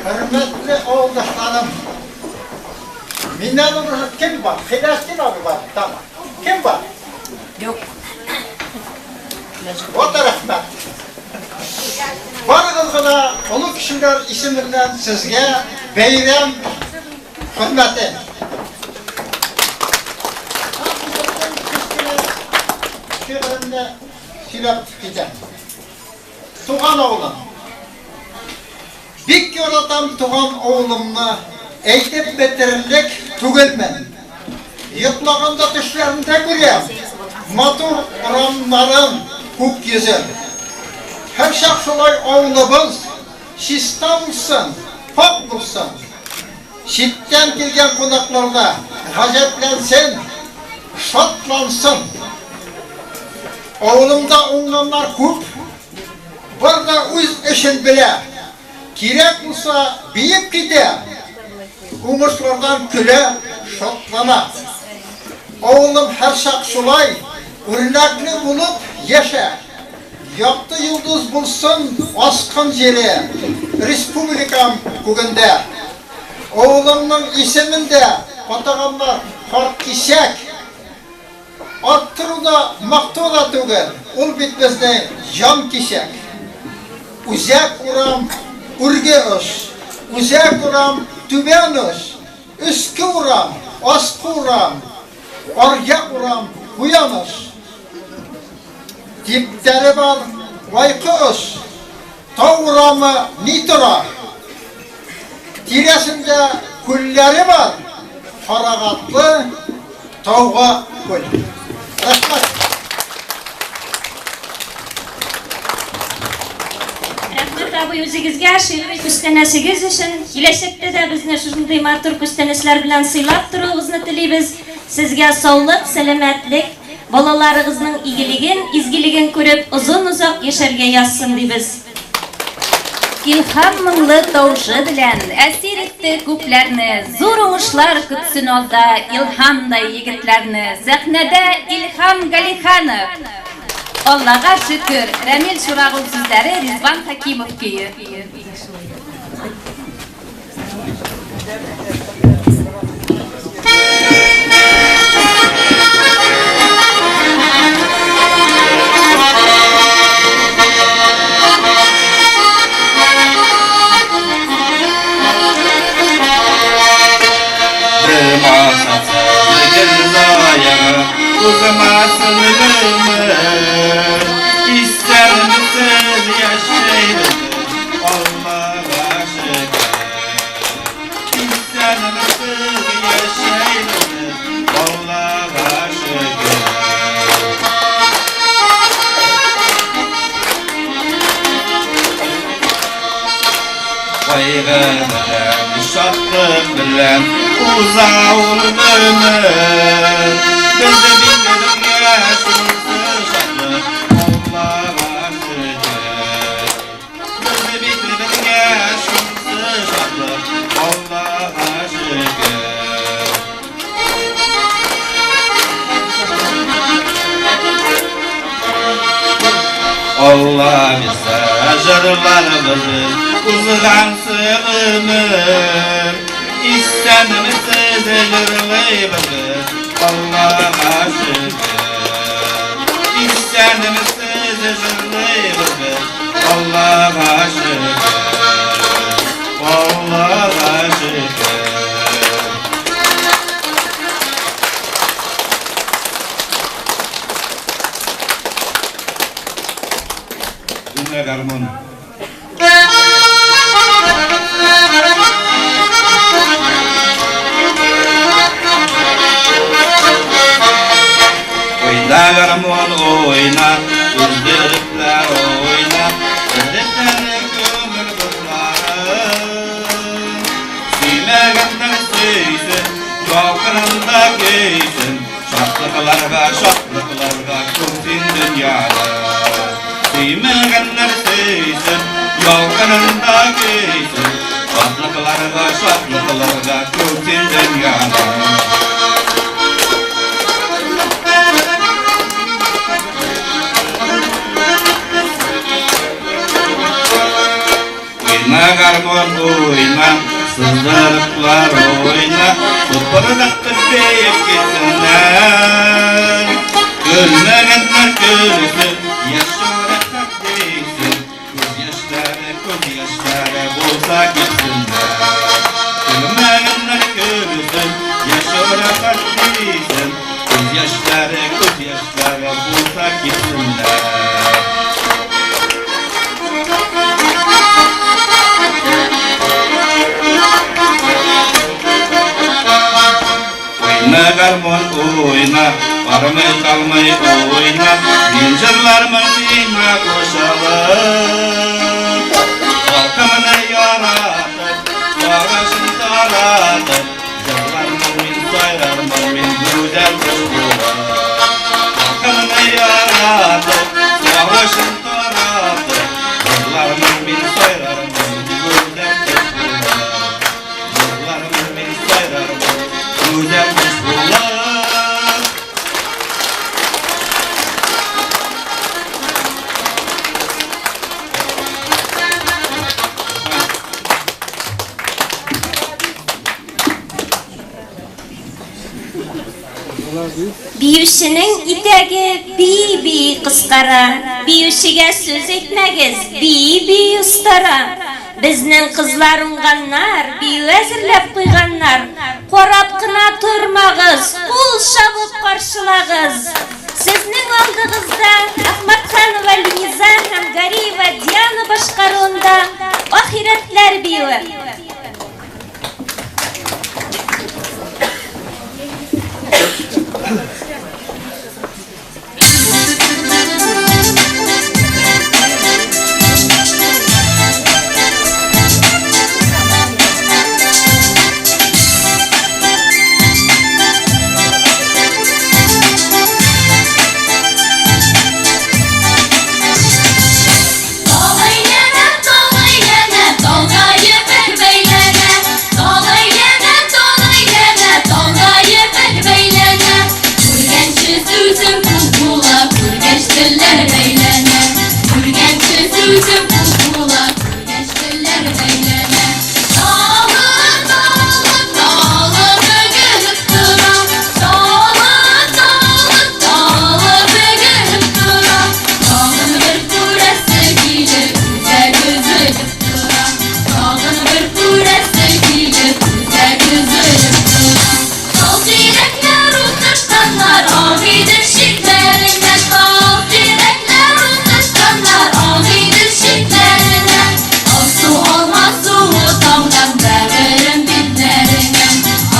Хөрмәтле авылдашларым, миннән узып кем бар? Хиләстин абый бар, тамам. Кем бар? Юк. Вот рәхмәт. Барыгызга да олы кешеләр исеменнән сезгә бәйрәм хөрмәте. Шигыремне сөйләп китәм. Туган авылым. Бик яратам туган авылымны, әйтеп бетерерлек түгелмен. Йоклаганда төшләремдә күрәм, матур урамнарын, күк йөзен. Һәрчак шулай авылыбыз чиста булсын, пакь булсын. Читтән килгән кунаклар да гаҗәпләнсен, шатлансын. Авылымда уңганнар күп, бар да үз эшен белә. Кирәк булса, биеп китә, уңышлардан көлә, шатлана. Авылым һәрчак шулай үрнәкле булып яшә. Якты йолдыз булсын аскын җире, республикам күгендә. Авылымның исемен дә атаганнар Карткисәк. Арттыру да, мактау да түгел, ул бит безнең җан кисәк. Үзәк урам, Үрге оч, Үзәк урам, Түбән оч, Өске урам, Аскы урам, Аръяк урам, Куян оч. Типтәре бар, Вайкы оч, Тау урамы ни тора? Тирәсендә күлләре бар, Карагатлы, Тауга күл. Рәхмәт. Рәхмәт абый үзегезгә шигъри күчтәнәчегез өчен. Киләчәктә дә безне шушындый матур күчтәнәчләр белән сыйлап торуыгызны телибез. Сезгә саулык, сәламәтлек, Балаларыгызның игелеген, изгелеген күреп, озын-озак яшәргә язсын, дибез. Илһам моңлы тавышы белән әсир итте күпләрне, Зур уңышлар көтсен алда Илһамдай егетләрне. Сәхнәдә Илһам Галиханов. Аллага шөкер, Рәмил Чурагул сүзләре, Ризван Хәкимов көе. İstenmesiz yaşayın Allah'a şükür. İstenmesiz yaşayın Allah'a şükür. Kaygı bilen, şatlık bilen uzağa ol ömür. Biz de bilmedik yaşımızı şatlık Allah'a şükür. Biz de bilmedik yaşımızı şatlık Allah'a şükür. Allah bize jırlarımızı uzğansı ömür. İstenmesiz jırlayımızı Allah'a şükür. İstenmesiz jırlayımızı Allah'a şükür. Allah'a şükür. Dinle garmon. Oyna garmon oyna, üzdürüpler oyna, üzdürüpler kömür kızları. Süymegenler süysün, yalkınında köysün, şatlıklarga şatlıklarga kömsün dünyada. Süymegenler süysün, yalkınında köysün, şatlıklarga şatlıklarga kömsün dünyada. Oyna garmon уйна, сыздырыклар уйна, тупырдатып биеп китсеннәр. Көлмәгәннәр көлсен, яшәү рәхәт дисен, күз яшьләре, күз яшьләре булса китсеннәр. Көлмәгәннәр көлсен, яшәү рәхәт дисен, күз яшьләре, күз яшьләре булса китсеннәр. Уйна, гармун, уйна, бармый калмый уйна, мин җырлармын сиңа кушылып. Халкымны яратып, сагышын таратып, җырлармын мин, сайрармын мин гүзәл кош булып. Халкымны яратып, сагышын таратып, җырлармын мин, сайрармын гүзәл кош булып. Җырлармын мин, сайрармын гүзәл кош булып. Биюченең итәге бии-бии кыскара, биючегә сүз әйтмәгез, бии-бии остара. Безнең кызлар уңганнар, бию әзерләп куйганнар. Карап кына тормагыз, кул чабып каршылагыз. Сезнең алдыгызда Әхмәтханова Лениза һәм Гариева Диана башкаруында Ахирәтләр биюе. Тал әйләнә, тал әйләнә, талга ефәк бәйләнә. Тал әйләнә, тал әйләнә, талга ефәк бәйләнә. Күргәнче сүзем күп була, күргәч телләр бәйләнә. Күргәнче сүзем күп була, күргәч телләр бәйләнә. Талы, талы, талы бөгелеп тора. Талы, талы, талы бөгелеп тора. Тагын бер күрәсе килеп, үзәк өзелеп тора. Тагын бер күрәсе килеп, үзәк өзелеп тора. Тал тирәкләр утыртканнар, Агыйдел читләренә. Тал тирәкләр утыртканнар, Агыйдел читләренә. Алсу алма суы тамган бәгырем битләренә.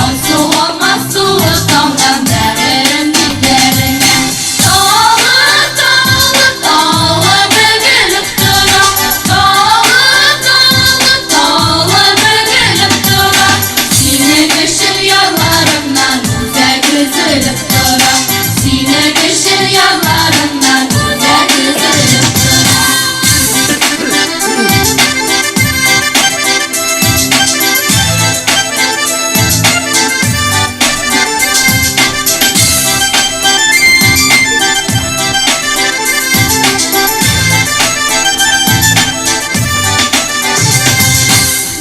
Алсу алма суы тамган бәгырем битләренә. Талы, талы, талы бөгелеп тора. Талы, талы, талы бөгелеп тора. Синең өчен ярларымнан үзәк өзелеп тора. Синең өчен ярларымнан үзәк өзелеп тора.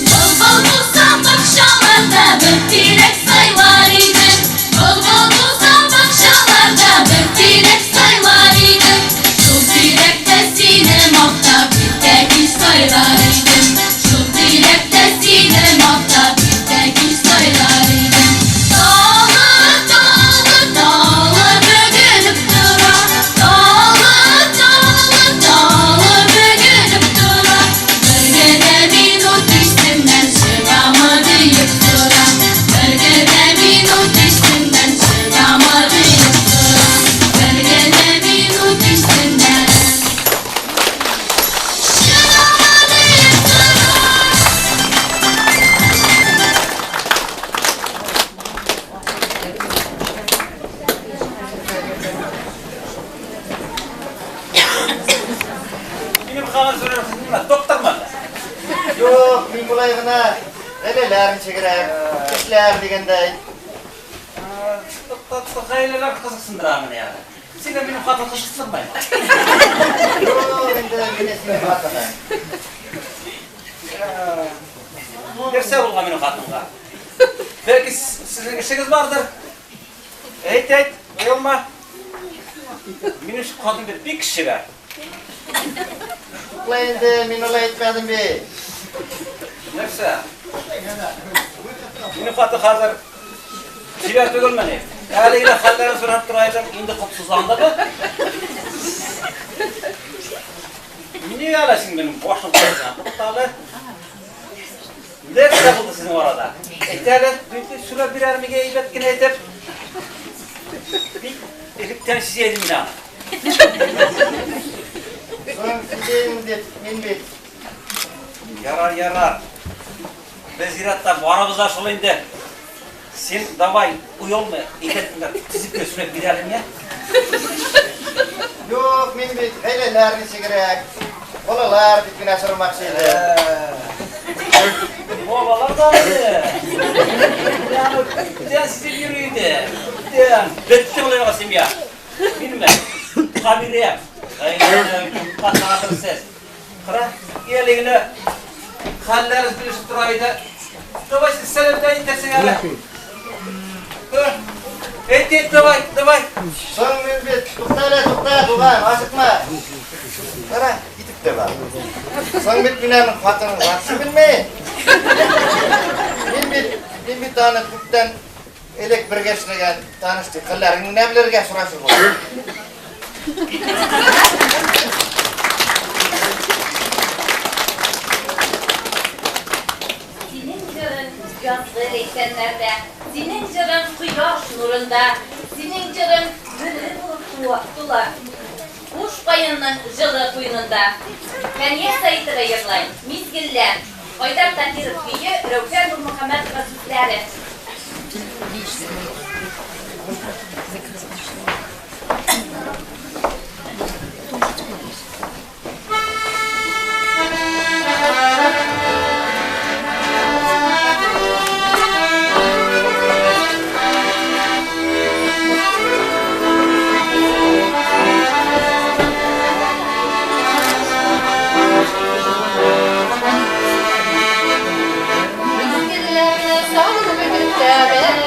Былбыл булсам бакчаларда бер тирәк сайлар идем. Былбыл булсам бакчаларда бер тирәк сайлар идем. Шул тирәктә сине мактап иртә кич сайрар идем. Шул тирәктә сине мактап иртә кич сайрар идем. Талы, талы, талы бөгелеп тора. Талы, талы, талы бөгелеп тора. Бер генә минут исемнән чыгамы диеп тора. Бер генә минут исемнән чыгамы диеп тора. Бер генә минут исемнән чыгамы диеп тора. Минем хәбәр сорарсыз нимә? Доктормы? Юк, мин болай гына гаиләләр ничегрәк, эшләр дигәндәй. Гаиләләр кызыксындыра мине ягъни. Сине минем хатын кызыксындырмый. Юк, инде мине синең хатының. Нәрсә булган минем хатынга? Бәлки сезнең эшегез бардыр? Әйт, әйт, оялма. Минем хатын бит бик чибәр. Тукла инде, мин алай әйтмәдем бит. Нәрсә? Минем хатын хәзер чибәр түгелмени? Әле генә хәлләрен сорап тора идем, инде котсызландымы? Нигә әле син минем башым кайгыра? Туктале. Нәрсә булды сезнең арада? Әйт әле, сөйләп бирәр мигә әйбәт кенә әйтеп. Бик электән сизә идем мин аны. Соң сизәм дип, мин бит. Ярар, ярар. Без зиратта барыбыз да шул инде. Син давай, оялма, әйбәт кенә тезеп кенә сөйләп бир әле миңа. Юк, мин бит гаиләләр ничегрәк, балалар дип кенә сорамакчы идем. Балалар да инде. Аны күптән сизеп йөри иде. Күптән. Бетте болайга семья. Минме? Хабирә. Гаиләдән катнашырсыз. Кара, әле генә хәлләрегез белешеп тора иде. Давай син сәлам дә әйтерсең әле. Әйт, әйт, давай, давай. Соң мин бит, тукта әле, тукта, туган, ашыкма. Кара, китеп тә бар. Соң бит мин аның хатынын вообще белмим. Мин бит аны күптән элек бергә эшләгән таныш дип, хәлләрен генә белергә сорашып булды. Синең җырың язгы ләйсәннәрдә, синең җырың кояш нурында, синең җырың бөре булып туа, тула. Куш каенның җылы куенында. Фәния Саитова йырлай. Мизгелләр. Айдар Таһиров көе, Рәүфә Нурмөхәммәтова сүзләре. Мизгелләрне сагынып көтәбез,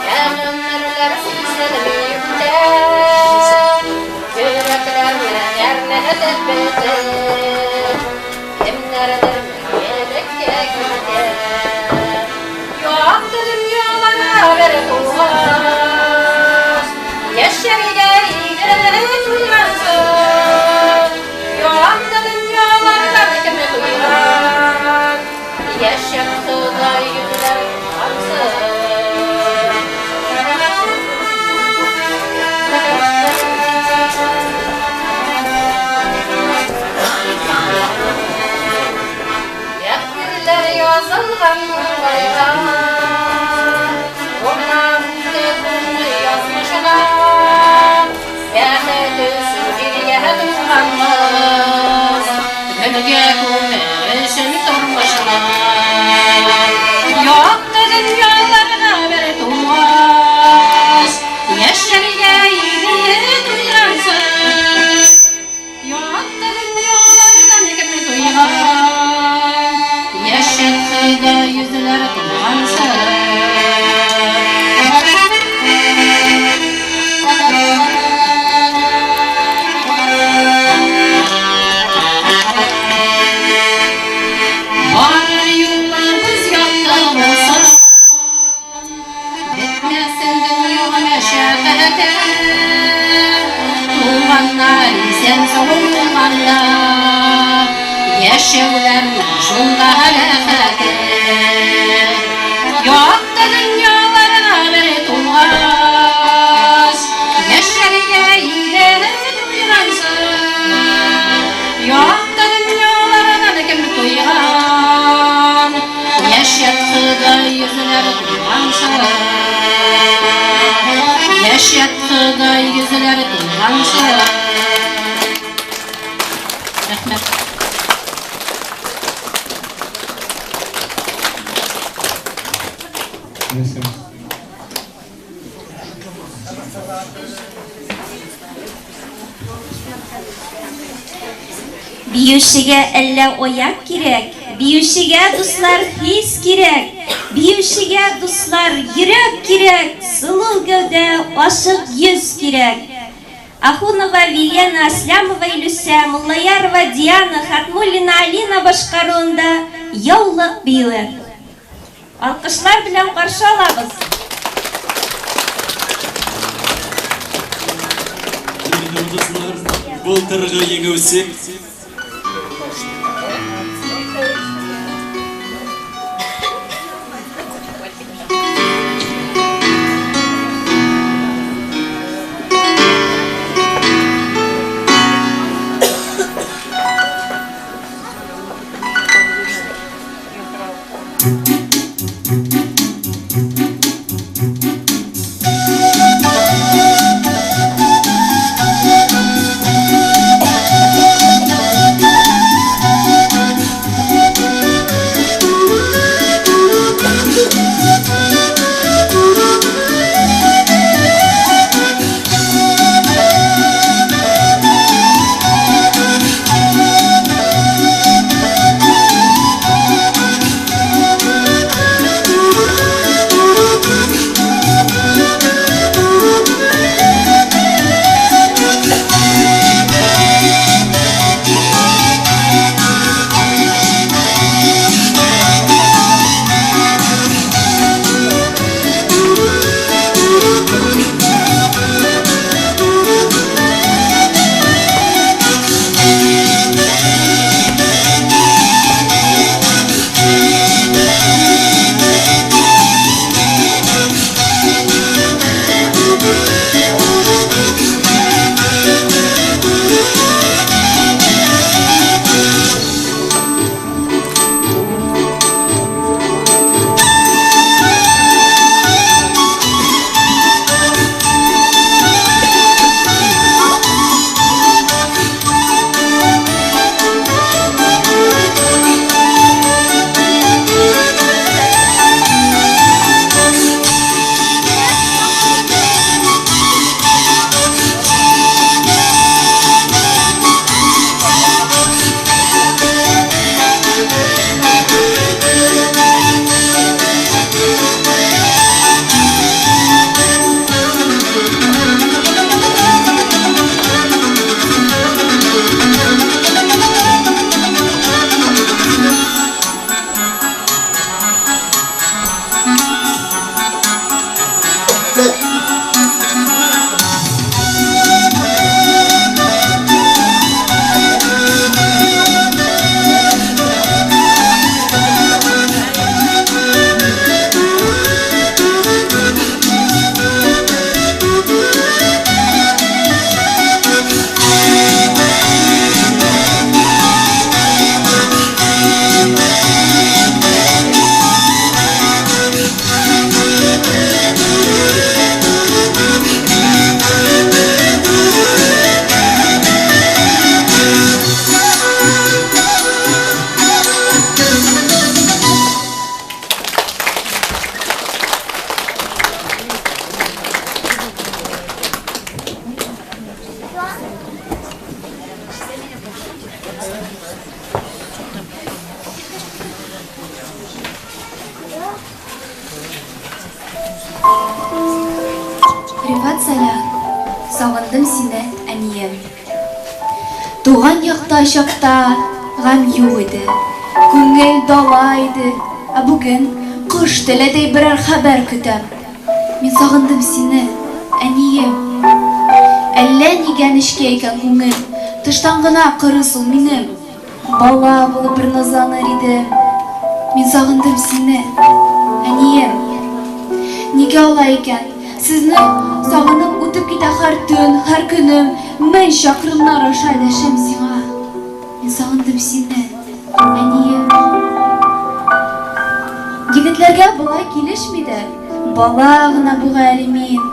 Ә гомерләр сизелми үтә. Йөрәкләрне әрнетеп бетеп, Кемнәрдер мәңгелеккә китә. Якты дөньяларга бер тугач, Яшәргә иде туйганчы. Якты дөньялардан кем туйган, Яшәп Ходай йөзләр тулганчы. Тәкъдирләр язылган маңгайга, Гомран күңел язмышына. Бәхет өчен җиргә туганбыз, Бергә күмер өчен тормышны. Якты дөньяларга бер тугач, Яшәргә иде туйганчы. Якты дөньялардан кем туйган, Яшәп Ходай йөзләр тулганчы. Барыр юлларыбыз якты булсын, Бетмәсен дөнья мәшәкате. Туганнар исән-сау булганда, Яшәүләрнең шунда рәхәте. Якты дөньяларга бер тугач, Яшәргә иде туйганчы. Якты дөньялардан кем туйган, Яшәп Ходай йөзләр тулганчы. Яшәп Ходай йөзләр тулганчы. Рәхмәт. Биючегә әллә аяк кирәк, Биючегә, дуслар, хис кирәк, Биючегә, дуслар, йөрәк кирәк, Сылу гәүдә, ачык йөз кирәк. Ахунова Вилена, Аслямова Илүсә, Муллаярова Диана, Хатмуллина Алина башкаруында Яулык биюе. Алкышлар белән каршы алабыз. Йолдызлар, былтыргы җиңүче. Рифат Сәлах, сагындым сине, әнием. Туган якта чакта гамь юк иде, күңел дала иде, ә бүген кош теледәй берәр хәбәр көтәм. Мин сагындым сине, әнием. Әллә нигә нечкә икән күңел, тыштан гына кырыс ул минем. Бала булып бер назланыр идем. Мин сагындым сине, әнием. Нигә алай икән? Сезне сагынып үтеп китә һәр төн, һәр көнем. Мең чакрымнар аша дәшәм сиңа. Мин сагындым сине, әнием. Егетләргә болай килешми дә, бала гына бугай әле мин.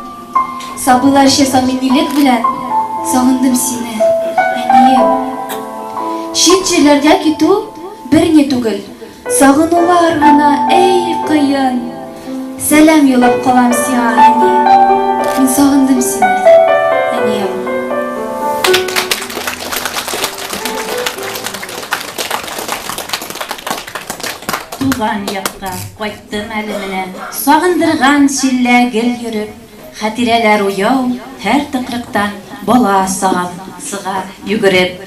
Сабыйларча самимилек белән сагындым сине, әнием. Чит җирләргә китү берни түгел, сагынулар гына, әй, кыен. Сәлам юллап калам сиңа, әни. Мин сагындым сине, әнием. Туган якка кайттым әле менә, Сагындырган челлә гел йөреп. Хатирәләр уяу, һәр тыкрыктан Бала сага йөгереп.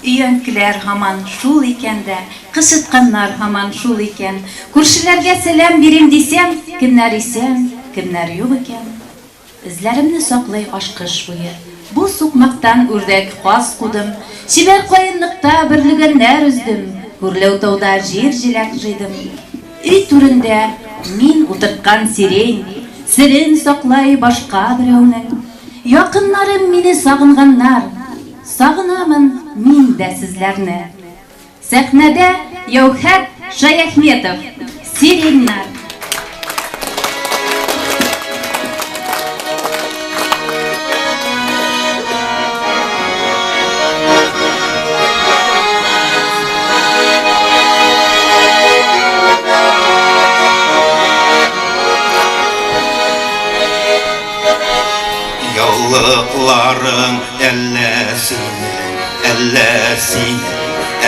Өянкеләр һаман шул икән дә, Кычытканнар һаман шул икән. Күршеләргә сәлам бирим дисәм, Кемнәр исән, кемнәр юк икән. Эзләремне саклый ашкыш буе. Бу сукмактан үрдәк, каз кудым. Чибәр каенлыкта бөрлегәннәр өздем. Күрләү тауда җир җиләк җыйдым. Өй түрендә мин утырткан сирень, Серен саклай башка берәүнең. Якыннарым мине сагынганнар, Сагынамын мин дә сезләрне. Сәхнәдә Яүхәт Шаяхметов, Сиреньнар. Яулыкларың әллә синең, әллә синең,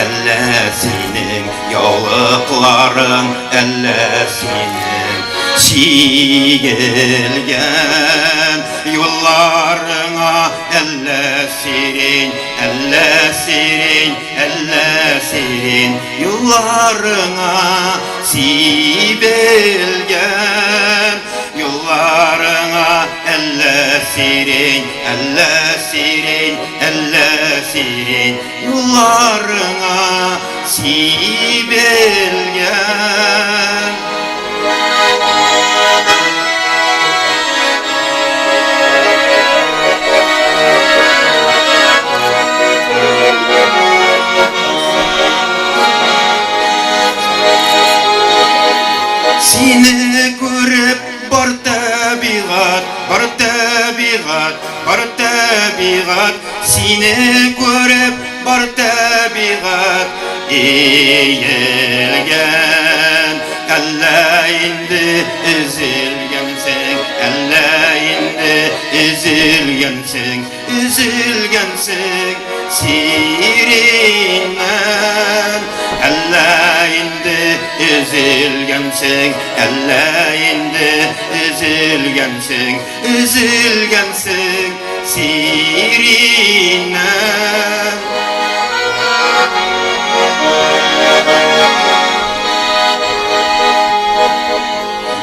әллә синең яулыкларың, әллә синең чигелгән юлларыңа, әллә сирень, әллә сирень, әллә сирень юлларыңа сибелгән юлларыңа, әллә сирень, әллә сирень, әллә сирень юлларыңа сибелгән. Сине күреп бар табигать, бар табигать, бар табигать, сине күреп бар табигать иелгән. Әллә инде өзелгәнсең, әллә инде өзелгәнсең, өзелгәнсең сиреннән. Әллә инде өзелгәнсең, әллә инде өзелгәнсең, өзелгәнсең сиреннән.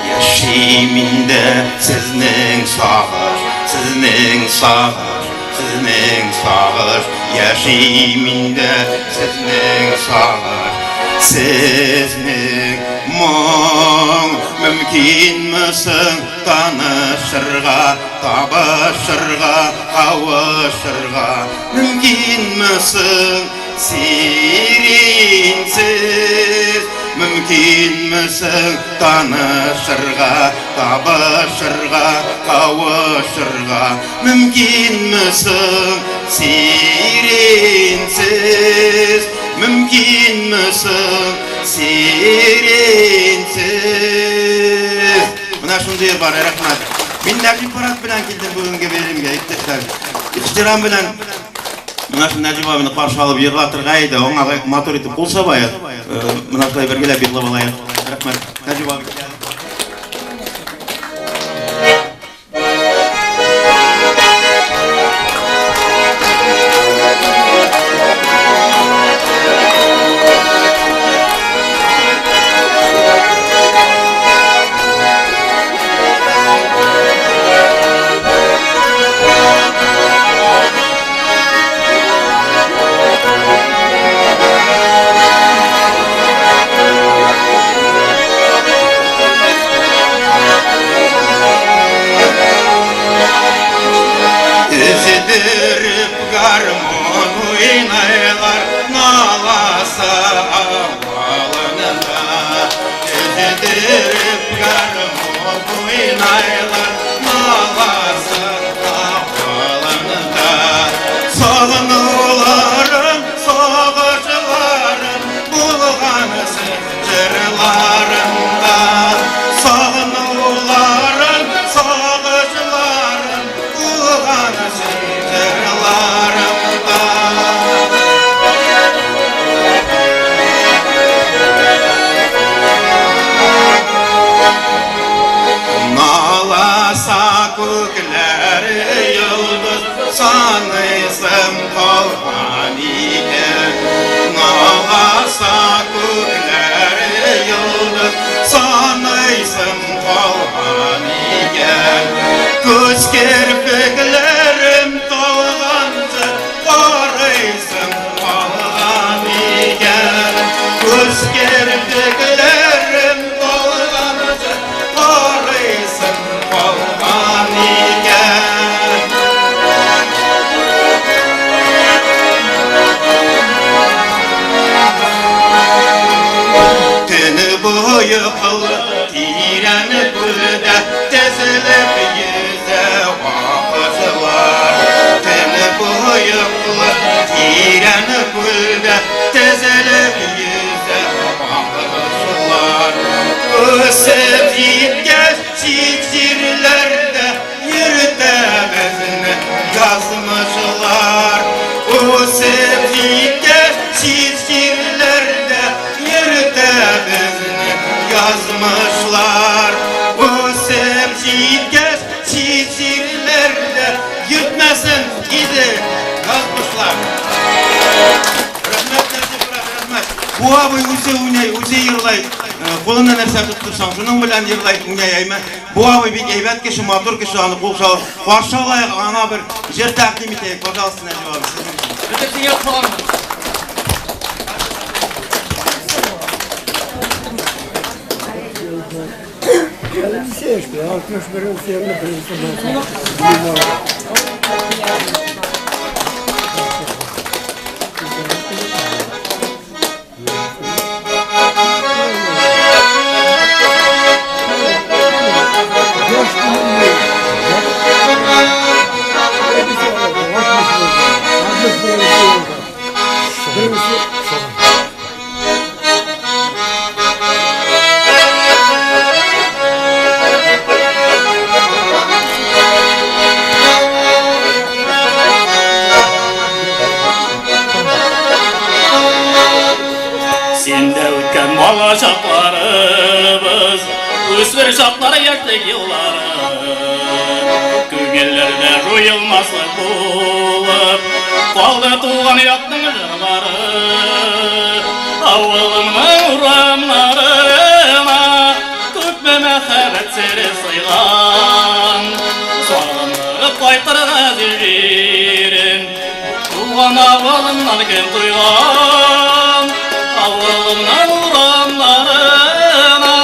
Яши миндә сезнең сагыш, сезнең сагыш, сезнең сагыш, яши миндә сезнең сагыш, сезнең моң. Мөмкинме соң танышырга, табышырга, кавышырга? Мөмкинме соң сиренсез? Мөмкинме соң танышырга, табышырга, кавышырга? Мөмкинме соң сиренсез? Мөмкинме соң сиренсез? Менә шундый бар, рәхмәт. Мин Нәҗип Барат белән килдем бүгенге бәйрәмгә, иптәшләр. Ихтирам белән менә шул Нәҗип абыйны каршы алып җырлатырга иде, аңа матур итеп кул чабаек. Менә шулай бергәләп йырлап алаек. Рәхмәт. Нәҗип абый. Өздереп гармун уйнайлар, Наласа авылында. Өздереп гармун уйнайлар, Наласа авылында. Сагынуларым, сагышларым булгансың җырларымда. Сагынуларым, сагышларым булгансың җырларымда. Күз керфекләрем талганчы карыйсың калган икән. Күз керфекләрем талганчы карыйсың калган икән. Төне буе кылы тирән күлдә тезелеп йөзә аккошлар. Төне буе кылы тирән күлдә тезелеп йөзә аккошлар. Үсеп җиткәч чит җирләрдә йөртә безне язмышлар. Үсеп җиткәч чит җирләрдә йөртә безне язмышлар. Үсеп җиткәч чит җирләрдә йөртмәсен иде язмышлар. Рәхмәт, Нәҗип брат, рәхмәт. Бу абый үзе уйный, үзе йырлай. Кулына нәрсә тоттырсаң, шуның белән йырлай, уйный, әйме. Бу абый бик әйбәт кеше, матур кеше, аны кул чалып каршы алайык, аңа бер җыр тәкъдим итәйек. Пожалуйста, Нәҗип абый, сезнең өчен. Бөтен дөнья салам. Синдә үткән бала чакларыбыз, үсмер чаклар, яшьлек еллары. Күңелләрдә җуелмаслык булып, калды туган якның җырлары. Авылымның урамнарына күпме мәхәббәт сере сыйган. Сагынып кайтырга җирем, туган авылымнан кем туйган. Авылымның урамнарына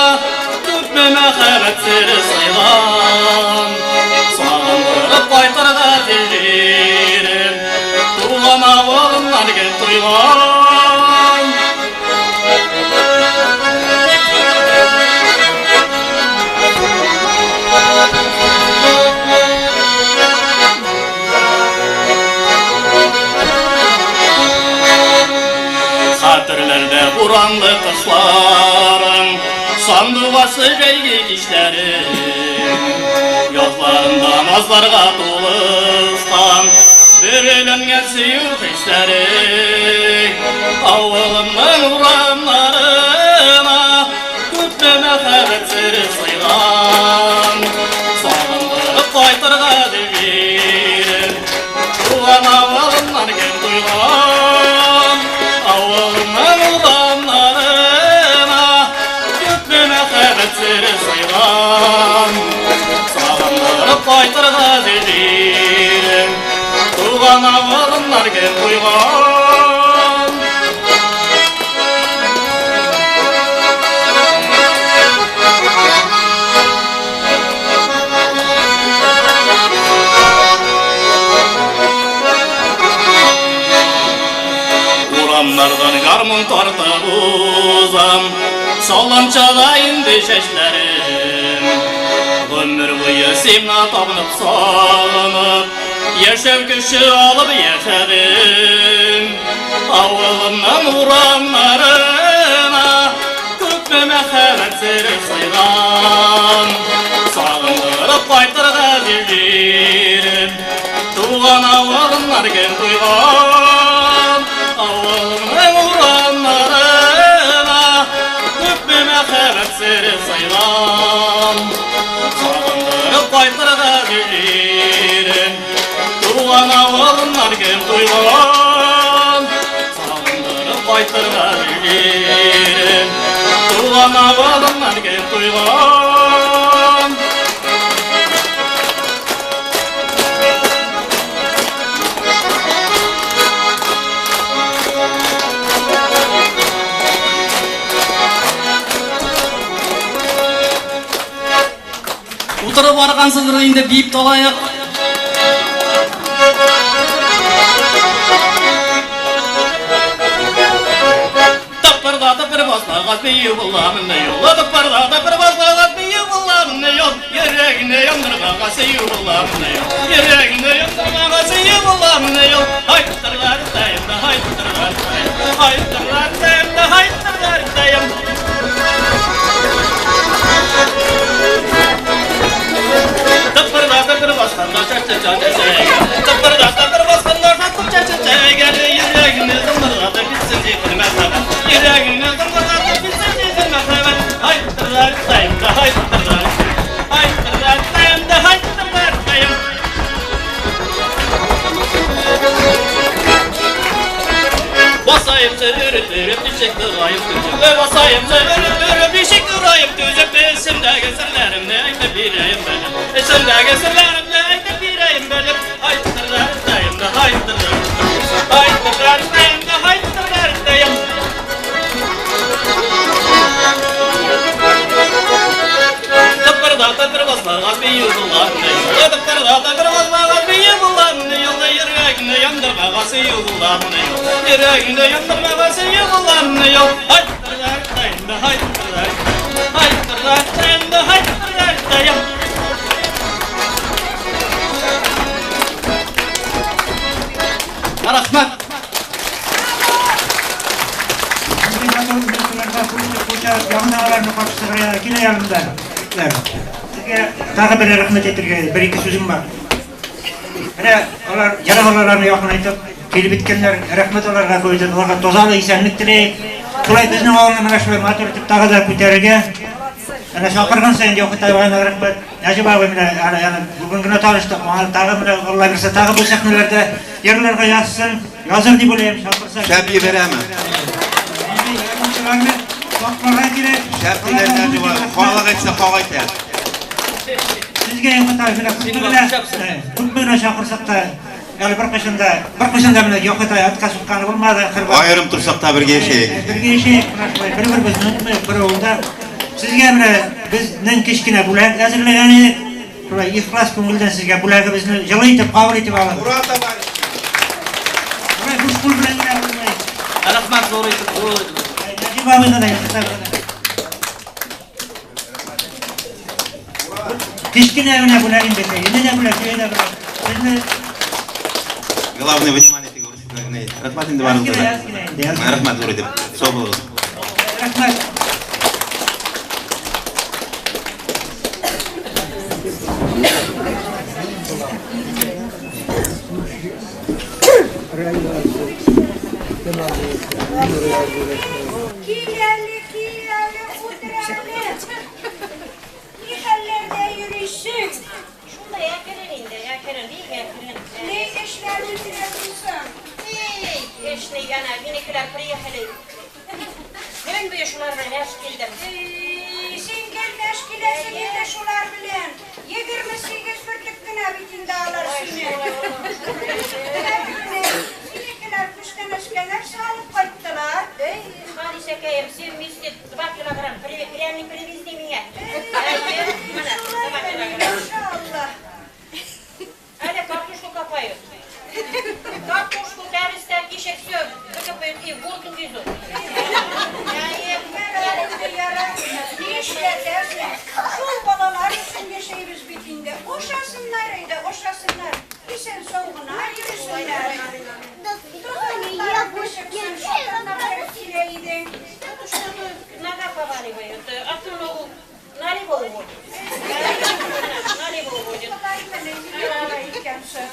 күпме мәхәббәт сере сыйган. Сагындырып кайтырга җирем, туган авылымнан кем туйган. Хәтерләрдә буранлы кышларың, сандугачлы җәйге кичләрең, язларында назларга тулышкан, бөреләнгән сөю хисләрең. Авылымның урамнарына күпме мәхәббәт сере сыйган. Сагындырып кайтырга җирем, туган авылымнан кем туйган. Авылымның урамнарына күпме мәхәббәт сере сыйган. Сагындырып кайтырга җирем, туган авылымнан кем туйган. Урамнардан гармун тартып узам, салынчада инде чәчләрем. Гомер буе сиңа табынып, сагынып, яшәү көче алып яшәдем. Авылымның урамнарына күпме мәхәббәт сере сыйган. Сагындырып кайтырга җирем, туган авылымнан кем туйган. Авылымның урамнарына күпме мәхәббәт сере сыйган. Сагындырып кайтырга җирем, туган авылымнан кем туйган. Сагындырып кайтырга җирем, туган авылымнан кем туйган. Арып арыгансыздыр инде, биеп тә алаек. Тыпырдатып бер баслагач бию буламыни ул? Тыпырдатып бер баслагач бию буламыни ул? Йөрәгеңне яндырмага сөю буламыни ул? Йөрәгеңне яндырмага сөю буламыни ул? Һайттырлар тәем дә һайттырлар тәем. Һайттырлар тәем дә һайттырлар тәем. Тыпырдатып бер басканда чәчә Тыпырдатып бер басканда чәчә Йөрәгеңне зыңгырдатып китсен җитер мәхәббәт. Йөрәгеңне зыңгырдатып китсен җитер мәхәббәт. Һайттырлар тәем дә һайттырлар. Һайттырлар тәем дә һайттырлар тәем. Басайымчы өреп өреп ничек торайым түзеп. Басайымчы өреп өреп ничек торайым түзеп. Эчемдәге серләремне әйтеп бирәем белеп. Эчемдәге серләремне әйтеп бирәем белеп. Һайттырлар тәем дә һайттырлар. Һайттырлар тәем дә һайттырлар тәем. Тыпырдатып бер баслагач бию буламыни? Тыпырдатып бер баслагач бию буламыни? Йөрәгеңне яндырмага сөю буламыни? Йөрәгеңне яндырмага сөю буламыни? Һайттырлар тәем дә һайттырлар. Һайттырлар тәем дә һайттырлар тәем. Рәхмәт. Яңа каршы чыгарга килә янымда. Сезгә тагы бер рәхмәт әйтергә бер-ике сүзем бар. Менә алар ерак араларны якынайтып килеп беткәннәр. Рәхмәт аларга күп аларга тазалык, исәнлек теләйек. Шулай безнең авылны менә шулай матур итеп тагы да күтәрергә. Әнә чакырган саен Яхут абыйга рәхмәт. Нәҗип абый менә әле әле бүген генә таныштык. Аңа тагы менә Алла бирсә тагы бу сәхнәләрдә йырларга язсын. Языр дип уйлыйм, чакырса. Шәп җибәрәме? Гармунчыларны сакларга кирәк. Шәп диләр Нәҗип абый. Халык әйтсә, хак әйтә. Сезгә Яхут абый менә күпме генә, күпме генә чакырсак та, әле беркайчан да, беркайчан да менә Яхут абый атка сукканы булмады. Аерым торсак та бергә яшәйек. Бергә яшәйек, менә шулай бер-беребезне онытмыйк, бер авылда. Сезгә менә безнең кечкенә бүләк әзерләгән идек. Шулай ихлас күңелдән сезгә бүләгебезне җылы итеп кабул итеп алыгыз. Ура, товарищ! Шулай буш кул белән генә булмый. Рәхмәт зур итеп, зур итеп. Нәҗип абыйга да, Яхут абыйга да. Кечкенә генә бүләк инде, инде дә бүләк, өйдә дә бүләк. Сезне Главное внимание ты говоришь. Рәхмәт инде барыгызга да. Әз генә инде, әз генә. Рәхмәт зур итеп. Сау булыгыз. Рәхмәт. Кил әле, кил әле, утыр әле. Ни хәлләрдә йөрисең? Шундай әкрен инде, әкрен, бик әкрен. Ни эшләр бетерәсең? Эй, эшне янә, минекеләр приехали. Көн буе шулар белән әш килдем. Эй, син гел мәш киләсең инде шулар белән. 28 бөртек кенә бит инде алар сине. Синекеләр күчтәнәчкә нәрсә алып кайттылар? Эй, Халисәкәем, все вместе 2 килограмм пряник привезли миңа. Әйе, менә, 2 килограмм. Иншалла. Әле картошку копают. Картошку, кәбестә, кишер, все выкопают и в воздух везут. Әйе, Ярар инде, ярар. Ни эшләтәсең? Шул балалар өчен яшәйбез бит инде. Ашасыннар инде, ашасыннар. Исән сау гына йөрсеннәр. Тотаныклары чыксын, шуннан килә идең. Тут что-то нога побаливает, а ту ногу налево уводит. Налево уводит. Болай менә ярар икәнсең.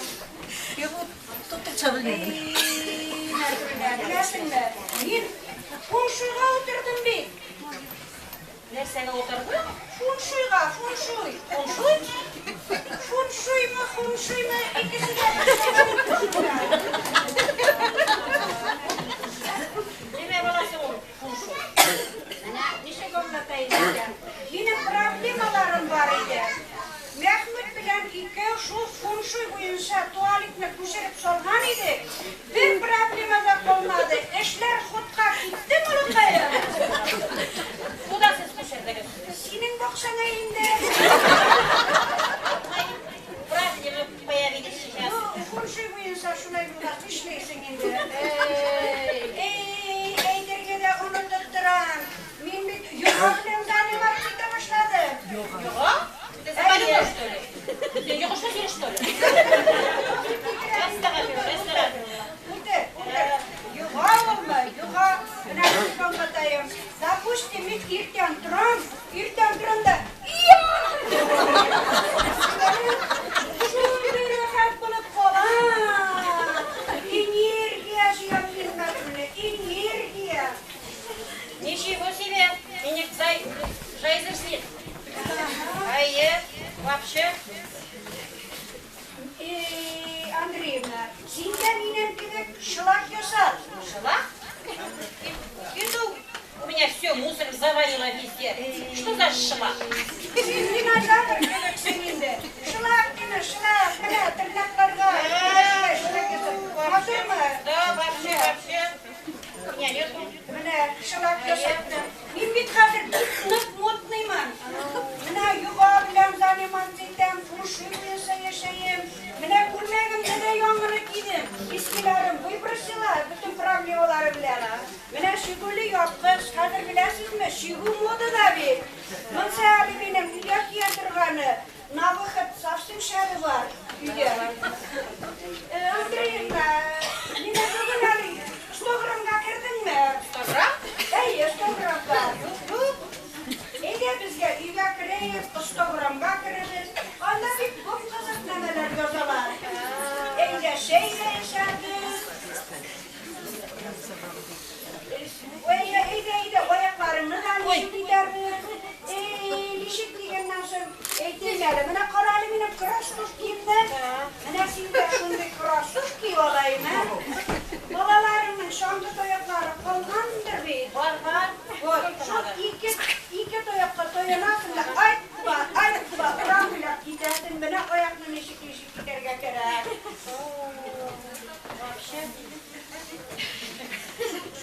Беләсеңме, мин фуншуйга утырдым бит. Нәрсәгә утырды? Фуншуйга, фуншуй. Фуншуй? Фуншуймы, хуншуймы, икесе дә бер. Нимә баласы ул фуншуй? Менә ничек аңлатайын икән? Минем проблемаларым бар иде. Мәхмүт белән икәү шул фуншуй буенча туалетны күчереп салган идек. Бер проблема да калмады. Эшләр хутка китте, малакаем. Куда сез күчердегез? Синең бакчаңа инде. Все мусором завалила везде. Что за шлак? Син динозавр кебексең инде. Шлак диме, шлак, менә тырнакларга. Шулай, шулай ясап. Матурмы? Да, вообще, вообще. Меня нету. Менә шлак ясап. Мин бит хәзер бик нык модныймын. Менә йога белән заниматься итәм, фэншуй буенча яшәем. Менә күлмәгемне дә яңаны кидем. Искеләрен выбросила, бөтен проблемалары белән. Менә чигүле япкыч, хәзер беләсезме, чигү модада бит. Монсы әле минем өйдә кия торганы. На выход совсем шәбе бар өйдә. Андреевна, менә бүген әле 100 граммга кердеңме? 100 грамм? Әйе, 100 граммга. Юк, юк. Әйдә безгә өйгә керәйек, 100 граммга керербез. Анда бик күп кызык нәмәләр язалар. Әйдә чәй дә эчәрбез. Әйдә, әйдә, әйдә, аякларыңны да ничек итәрбез. Эй, ничек дигәннән соң әйтим әле. Менә кара әле минем кроссовкимны. Менә син дә шундый кроссовки алайым, ә? Балаларыңның чаңгы таяклары калгандыр бит. Бар, бар. Вот, шул ике таякка таянасың да, айтпа, айтпа, урам буйлап китәсең. Менә аякны ничек ничек итәргә кирәк. Вообще.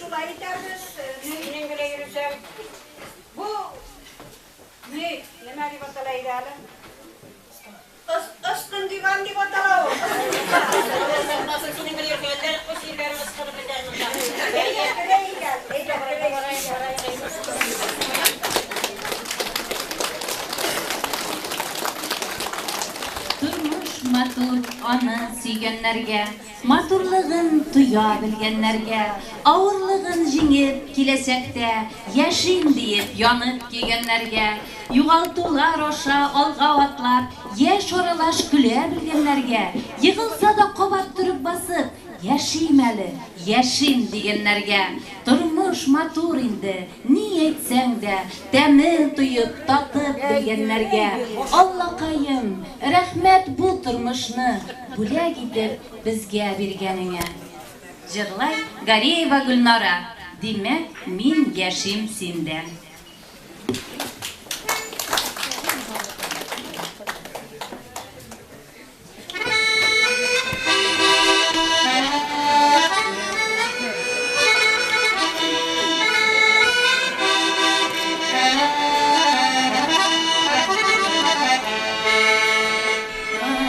Шулай итәрбез. Синең генә йөресәң. Бу ни, нимә дип атала иде әле? Ыскын диван дип атала ул. Сакласын, синең белән йөргәннәр, үз җирләрен ыскынып бетәр монда. Әйдә, керәйек әле, әйдә, керәйек. Тормыш матур аны сөйгәннәргә, матурлыгын тоя белгәннәргә, авырлыгын җиңеп киләчәктә яшим диеп янып көйгәннәргә, югалтулар аша алга атлап, яшь аралаш көлә белгәннәргә, егылса да кабат торып басып, яшим әле, яшим дигәннәргә. Тормыш матур инде, ни әйтсәң дә, тәмен тоеп, татып белгәннәргә. Аллакаем, рәхмәт бу тормышны бүләк итеп безгә биргәнеңә. Җырлай Гареева Гөлнара. Димәк, мин яшим синдә.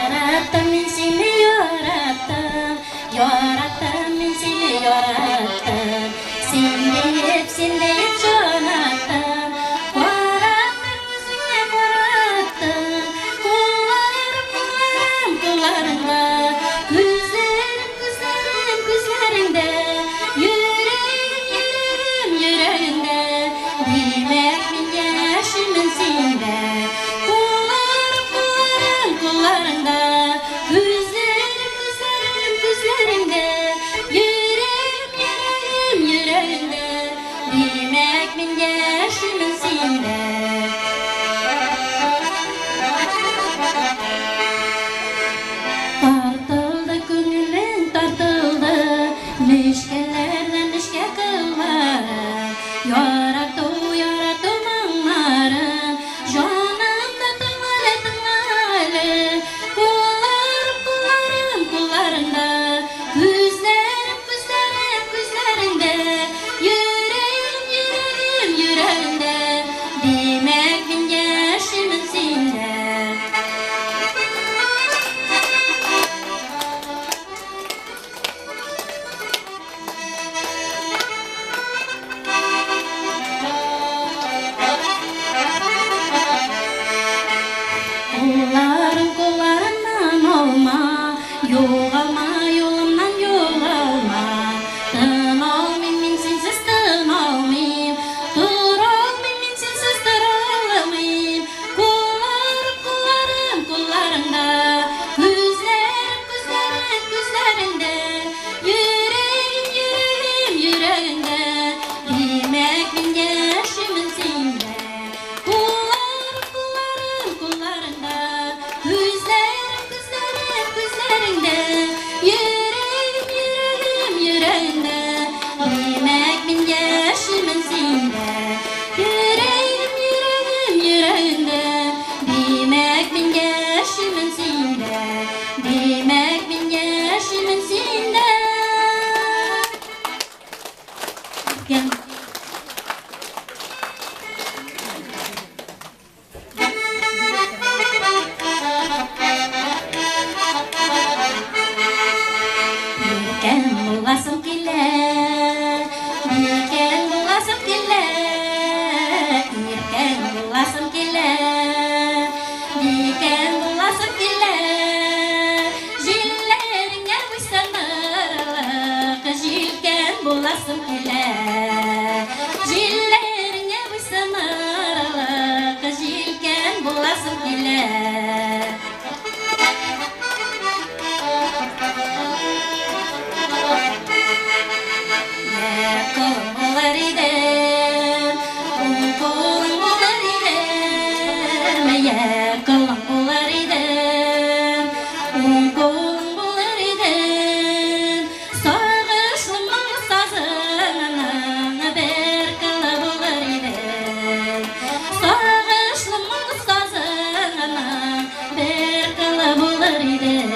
Яраттым мин сине, яраттым, яраттым мин сине, яраттым. Син диеп, син диеп җанаттым. Караттым үзеңә, караттым. Кулларым, кулларым, кулларыңда. Күзләрем, күзләрем, күзләреңдә. Йөрәгем, йөрәгем, йөрәгеңдә. Димәк, мин яшимен синдә. Кулларым, кулларым, кулларыңда. Күзләрем, күзләрем, күзләреңдә. Йөрәгем, йөрәгем, йөрәгеңдә. Димәк, мин яшимен синдә. Тартылды күңелем, тартылды, нечкәләрдән нечкә кыллары. Ярату, ярату моңнары. Җанымда тыңла әле, тыңла әле. Кулларым, кулларым, кулларыңда. Күзләрем, күзләрем, күзләреңдә. Йөрәгем, йөрәгем, йөрәгеңдә. Димәк, икән. Иркәм буласым килә, иркәм буласым килә, иркәм буласым килә, иркәм буласым килә. Җилләреңә буйсынырлык, җилкән буласым килә. Җилләреңә буйсынырлык, җилкән буласым килә. Колым булыр идем, уң кулың булыр идем, йә колым булыр идем, уң кулың булыр идем. Сагышлы моң сазыңның бер кылы булыр идем. Сагышлы моң сазыңның бер кылы булыр идем.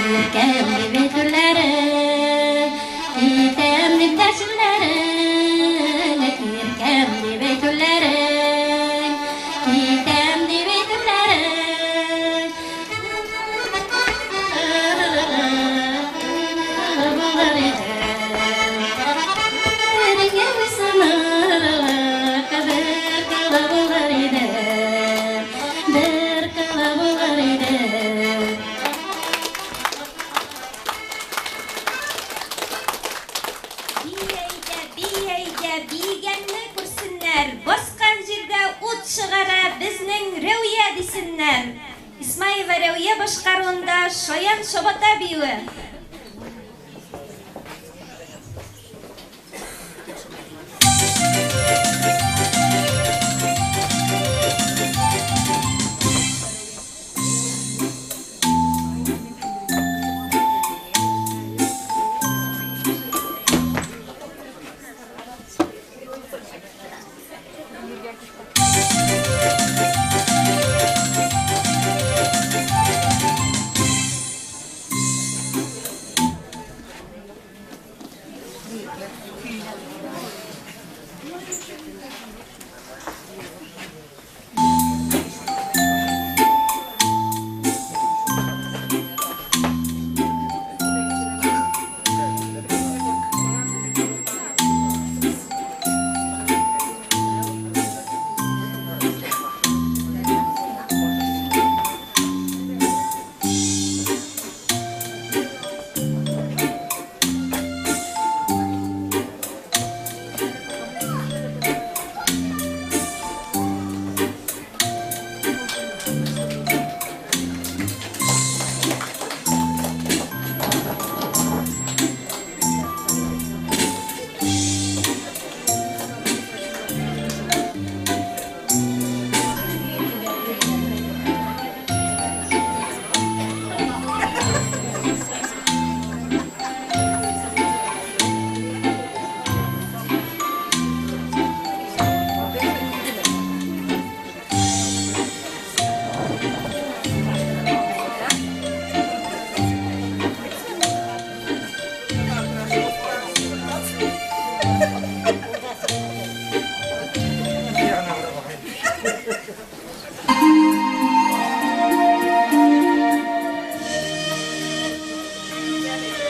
Иркәм дип әйтүләрең, китәм дип дәшүләрең, иркәм дип әйтүләрең, китәм дип әйтүләрең. Булыр идем. Иреңә буйсынырлык бер кылы булыр идем, бер кылы булыр идем. Бии әйдә, бии әйдә, биегәнне күрсеннәр, баскан җирдә ут чыгара безнең Рәүя дисеннәр. Исмаева Рәүя башкаруында Шаян чабата биюе.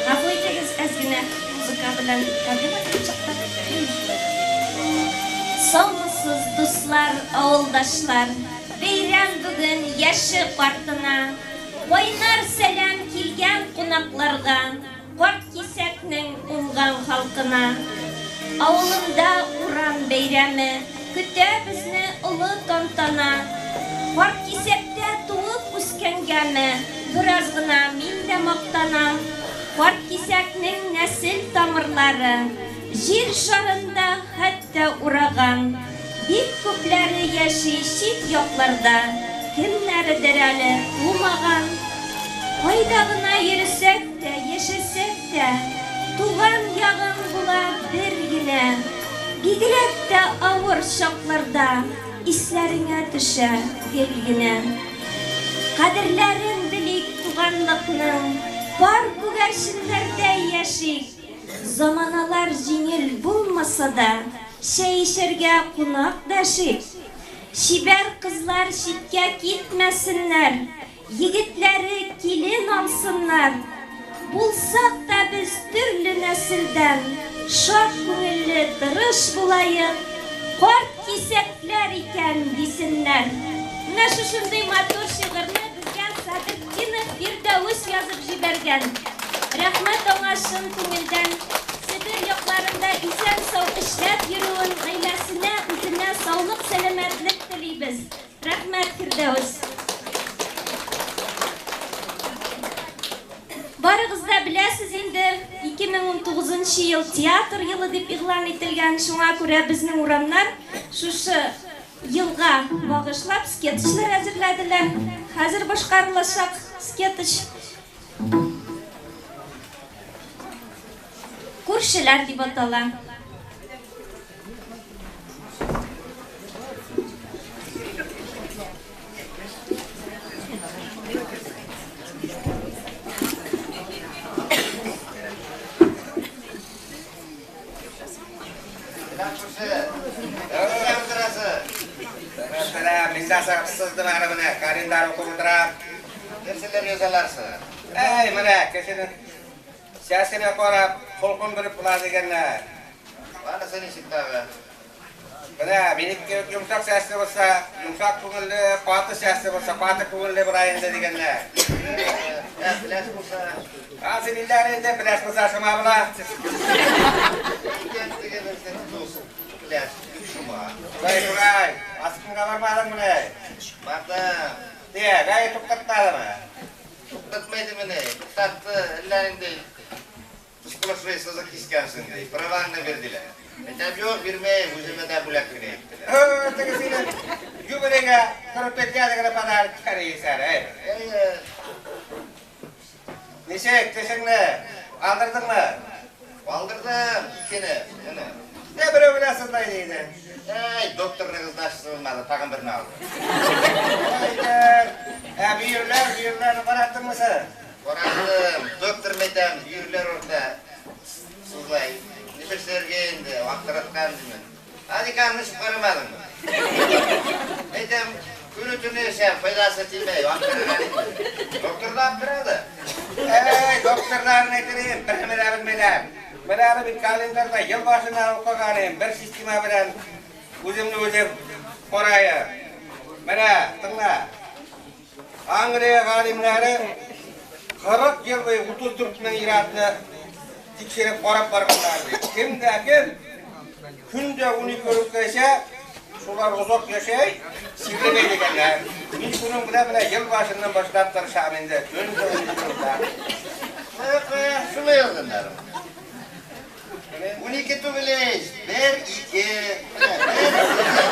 Гафу итегез, әз генә музыка белән проблема килеп чыкты. Саумысыз, дуслар, авылдашлар. Бәйрәм бүген яше картына. Кайнар сәлам килгән кунакларга, карт кисәкнең уңган халкына. Авылында урам бәйрәме, көтә безне олы тантана. Карт кисәктә туып үскәнгәме, бераз гына мин дә мактанам. Карт кисәкнең нәсел тамырлары җир шарында хәтта ураган. Бик күпләре яши чит якларда, кемнәредер әле тумаган. Кайда гына йөресәк тә, яшәсәк тә, туган ягың була бер генә. Бигрәк тә авыр чакларда исләреңә төшә гел генә. Кадерләрен белик туганлыкның, пар күгәрченнәрдәй яшик. Заманалар җиңел булмаса да, чәй эчәргә кунак дәшик. Чибәр кызлар читкә китмәсеннәр, егетләре килен алсыннар. Булсак та без төрле нәселдән, шат күңелле, тырыш булаек, карт кисәкләр икән, дисеннәр. Менә шушындый матур шигырьне безгә Садретдинов Фирдәвес язып җибәргән. Рәхмәт аңа чын күңелдән. Себер якларында исән-сау эшләп йөрүен, гаиләсенә, үзенә саулык-сәламәтлек телибез. Рәхмәт, Фирдәвес. Барыгыз да беләсез инде, 2019 нчы ел театр елы дип игълан ителгән, шуңа күрә безнең урамнар шушы елга багышлап скетчлар әзерләделәр. Хәзер башкарылачак скетч Күршеләр дип атала. Нәрсәләр язаларсың? Әй, менә кешенең Сәсенә карап, холкын белеп була дигәннәр. Анысы ничек тагы? Менә минеке кебек йомшак сәсле булса, йомшак күңелле, каты сәсле булса, каты күңелле була инде дигәннәр. Ә, пеләш булса? Анысы билгеле инде, пеләш булса шома була. Икән теге безнең дус, пеләш, бик шома. Шулай, шулай. Аскынга бармадыңмыни? Бардым. Тия, гаи туктатмадымы? Туктатмый димени, туктатты, әллә нинди сплошной сызык кискәнсең, ди, праваңны бир, диләр. Әйтәм, юк, бирмәем, үземә дә бүләк генә иттеләр. Һы, теге синең юбилейга торып киткән генә подарок кәрисәр, әй. Әйе. Ничек, тешеңне алдырдыңмы? Алдырдым, икене, әнә. Ә берәү белән сызлай диде. Әй, докторныгыз да сызылмады, тагын берне алдым. Әйдәр. Ә бөерләр, бөерләрне караттыңмы син? Караттым, доктор мәйтәм, бөерләр урта сызлай. Нишләргә инде, аптыраткан димен. Адиканны эчеп карамадыңмы? Әйтәм, көне төне эчәм, файдасы тимәй, аптыраган инде. Доктор да аптырады. Әй, докторларны әйтер, берне дә белмиләр. Менә әле мин календарьда ел башыннан укыган идем, бер система белән үземне үзем караем. Менә, тыңла. Англия галимнәре 40 ел буе 34 мең ир-атны тикшереп карап барганнар ди. Кем дә кем көндә 12 рюмка эчә, шулар озак яшәй, чирләмәй дигәннәр. Мин шуның белән менә ел башыннан башлап тырышам инде. Көндә 12 рюмка. Кая, кая, шулай язганнар. 12 түгел ич, бер, ике, менә, бер, ике.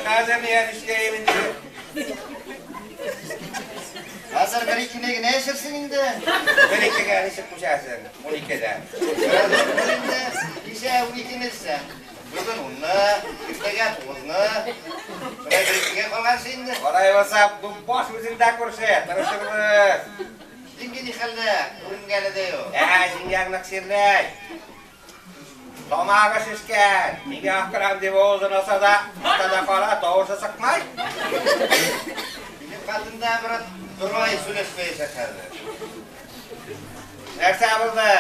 Хәзер ни эшләйем инде? Хәзер бер икене генә эчерсең инде. Бер икегә ничек күчәсең? 12-дә. Инде кичә 12-не эчсәң, бүген 10-ны, иртәгә 9-ны. Шулай бер икегә калганчы инде. Алай булса, бу баш үзеңдә күрше, тырышырбыз. Җиңги ни хәлдә? Күренгәне дә юк. Ә, җиңгәң нык чирләй. Тамагы шешкән. Нигә акырам дип авызын ачса да, ата да кала, тавышы чыкмай. Минем хатын да брат дурай сөйләшмәячәк хәзер. Нәрсә булды?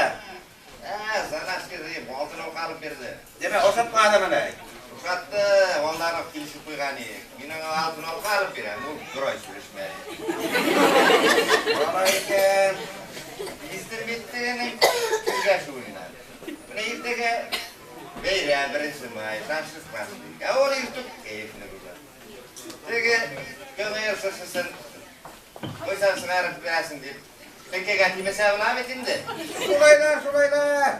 Ә, заначка дип, алтын алка алып бирде. Димәк, ошатмадымыни? Ошатты, алдан ук килешеп куйган идек. Мин аңа алтын алка алып бирәм, ул дурай сөйләшмәй. Алай икән. Биздер бит тегенең килгәшүеннән. Менә иртәгә бәйрәм, беренче май, шаншыз праздник. Ә ул иртүк кәефне боза. Теге КНР сыршысын кайчан чыгарып бирәсең дип. Теңкәгә тимәсә була бит инде. Шулайлар, шулайлар.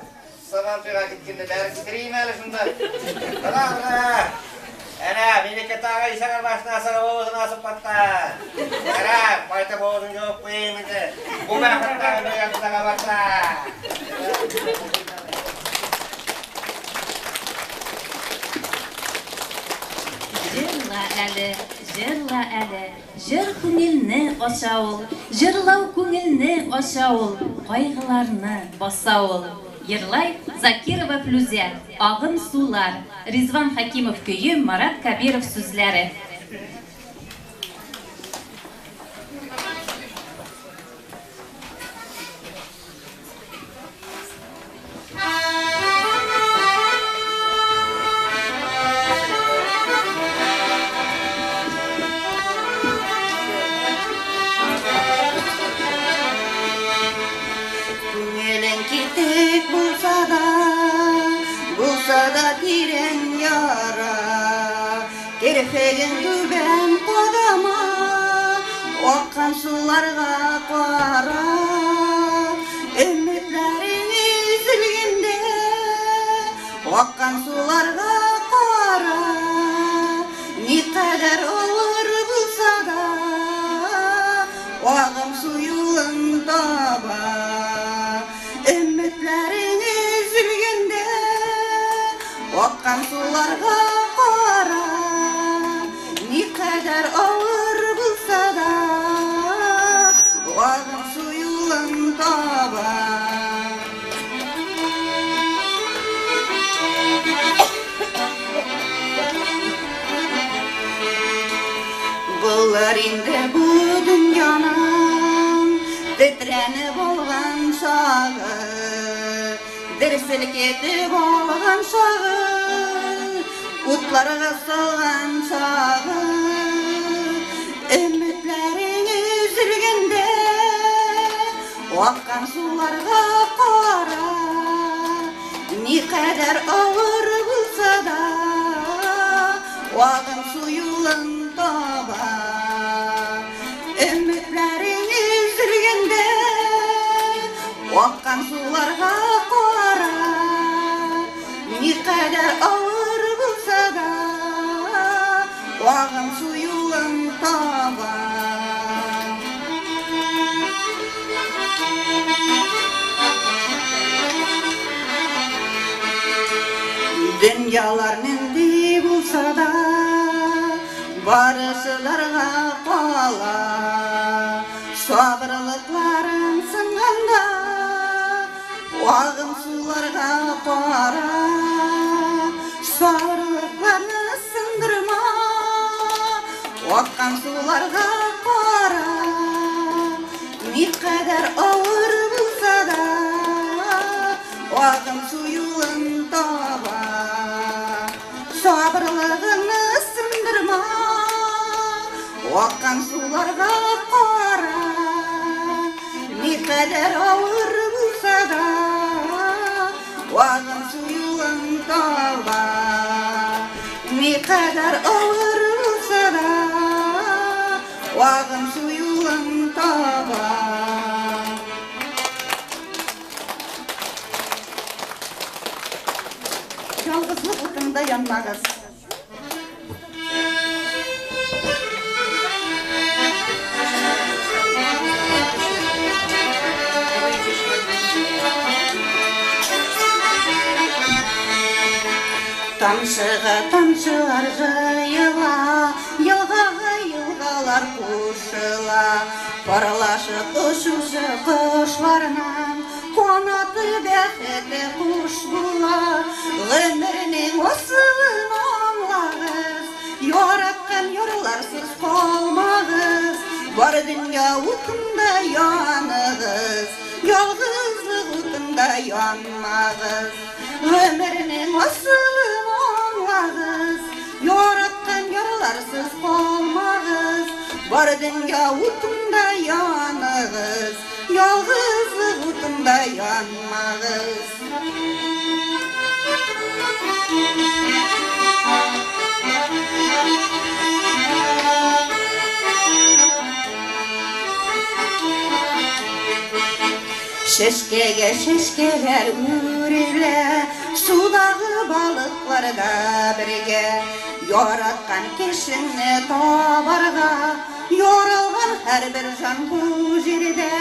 Сабантуйга киткәндә бәреп китерим әле шунда. Бра, бра. Әнә, минеке тагы ишек башына чыгып авызын ачып каткан. Ярар, кайтып авызын җавып куйыйм инде. Бу бәхет тагы бер барса. Җырла әле, Җырла әле, җыр күңелне ача ул, җырлау күңелне ача ул, кайгыларны баса ул. Җырлай Закирова Флүзә, Агым сулар, Ризван Хәкимов көе, Марат Кәбиров сүзләре. Күңелең китек булса да, булса да тирән яра, керфегең түбән кадама, аккан суларга кара. Өметләрең өзелгәндә, аккан суларга кара. Никадәр авыр булса да, агым су юлын таба. Өметләрең өзелгәндә, аккан суларга кара. Никадәр авыр булса да, агым су юлын таба. Булыр инде бу дөньяның тетрәнеп алган чагы, дер селкетеп алган чагы, утларга салган чагы. Өметләрең өзелгәндә, аккан суларга кара. Никадәр авыр булса да, агым су юлын таба. Өметләрең өзелгәндә, аккан суларга кара. Никадәр авыр булса да, агым су юлын таба. Дөньялар нинди булса да, барысыларга кала. Сабырлыкларың сынганда, агым суларга кара. Сабырлыкларны сындырма, аккан суларга кара. Никадәр авыр булса да, агым су юлын таба. Сабырлыгыңны сындырма, аккан суларга кара. Никадәр авыр булса да, агым су юлын таба. Никадәр авыр булса да, агым су юлын таба. Ялгызлык утында янмагыз. Тамчыга тамчылар җыела, елгага елгалар кушыла. Парлашып очучы кошларның канаты бәхете куш була. Гомернең асылын аңлагыз, яраткан ярларсыз калмагыз. Бар дөнья утында яныгыз, ялгызлык утында янмагыз. Гомернең асылын аңлагыз, яраткан ярларсыз калмагыз. Бар дөнья утында яныгыз, ялгызлык утында янмагыз. Шешкәгә шешкәләр үрелә, судагы балыклар да бергә. Яраткан кешеңне табарга, яралган һәрбер җан бу җирдә.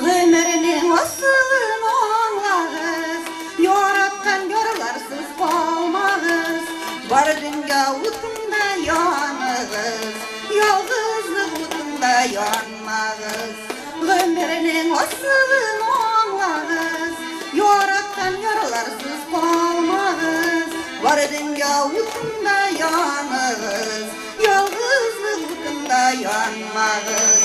Гомернең асылын аңлагыз, яраткан ярларсыз калмагыз. Бар дөнья утында яныгыз, янмагыз. Гомернең асылын аңлагыз, яраткан ярларсыз калмагыз. Бар дөнья утында яныгыз, ялгызлык утында янмагыз.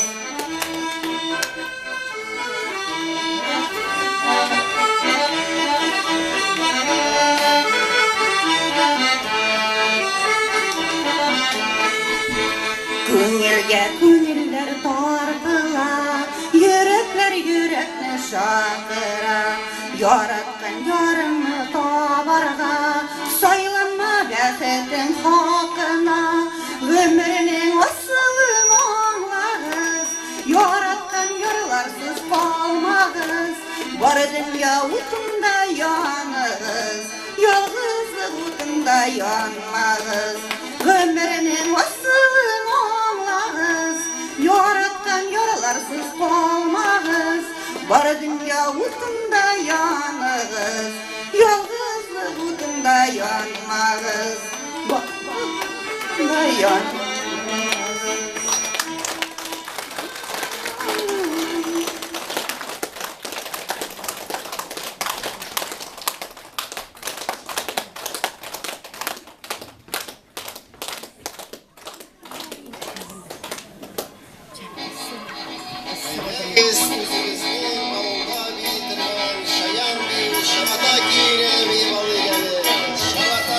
Күңелгә күңелләр тартыла, йөрәкләр йөрәкне чакыра. Яраткан ярыңны табарга, сайланма бәхетең хакына. Гомернең асылын аңлагыз, яраткан ярларсыз калмагыз. Бар дөнья утында яныгыз, ялгызлык утында янмагыз. Гомернең асылын аңлагыз, яраткан ярларсыз калмагыз. Бар дөнья утында яныгыз, ялгызлык утында янмагыз. Утында янмагыз. Без үзебезнең авылда бии торган шаян бию, чабата киенә биеп алыйк әле. Чабата!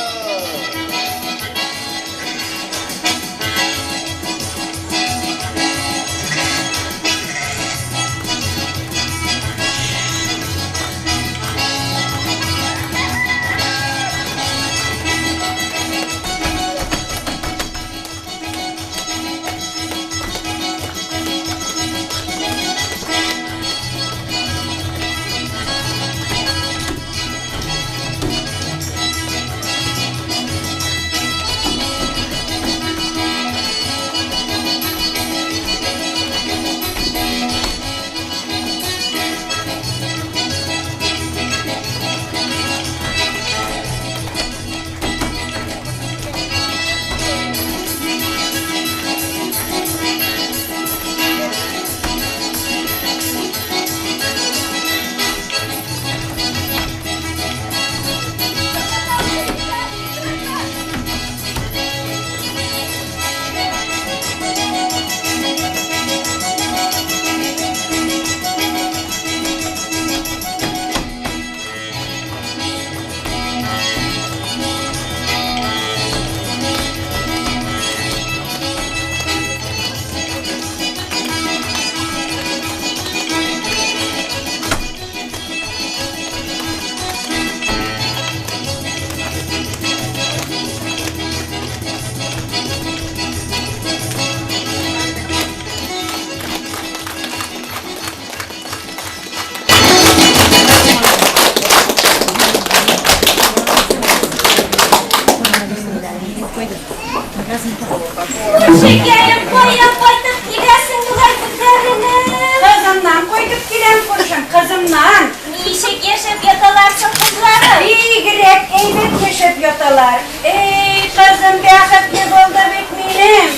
Күршекәем, кая кайтып киләсең болай күтәрелеп? Кызымнан кайтып киләм, күршем, кызымнан. Ничек яшәп яталар соң кызларың? Бигрәк әйбәт яшәп яталар. Эй, кызым бәхетле булды бит минем.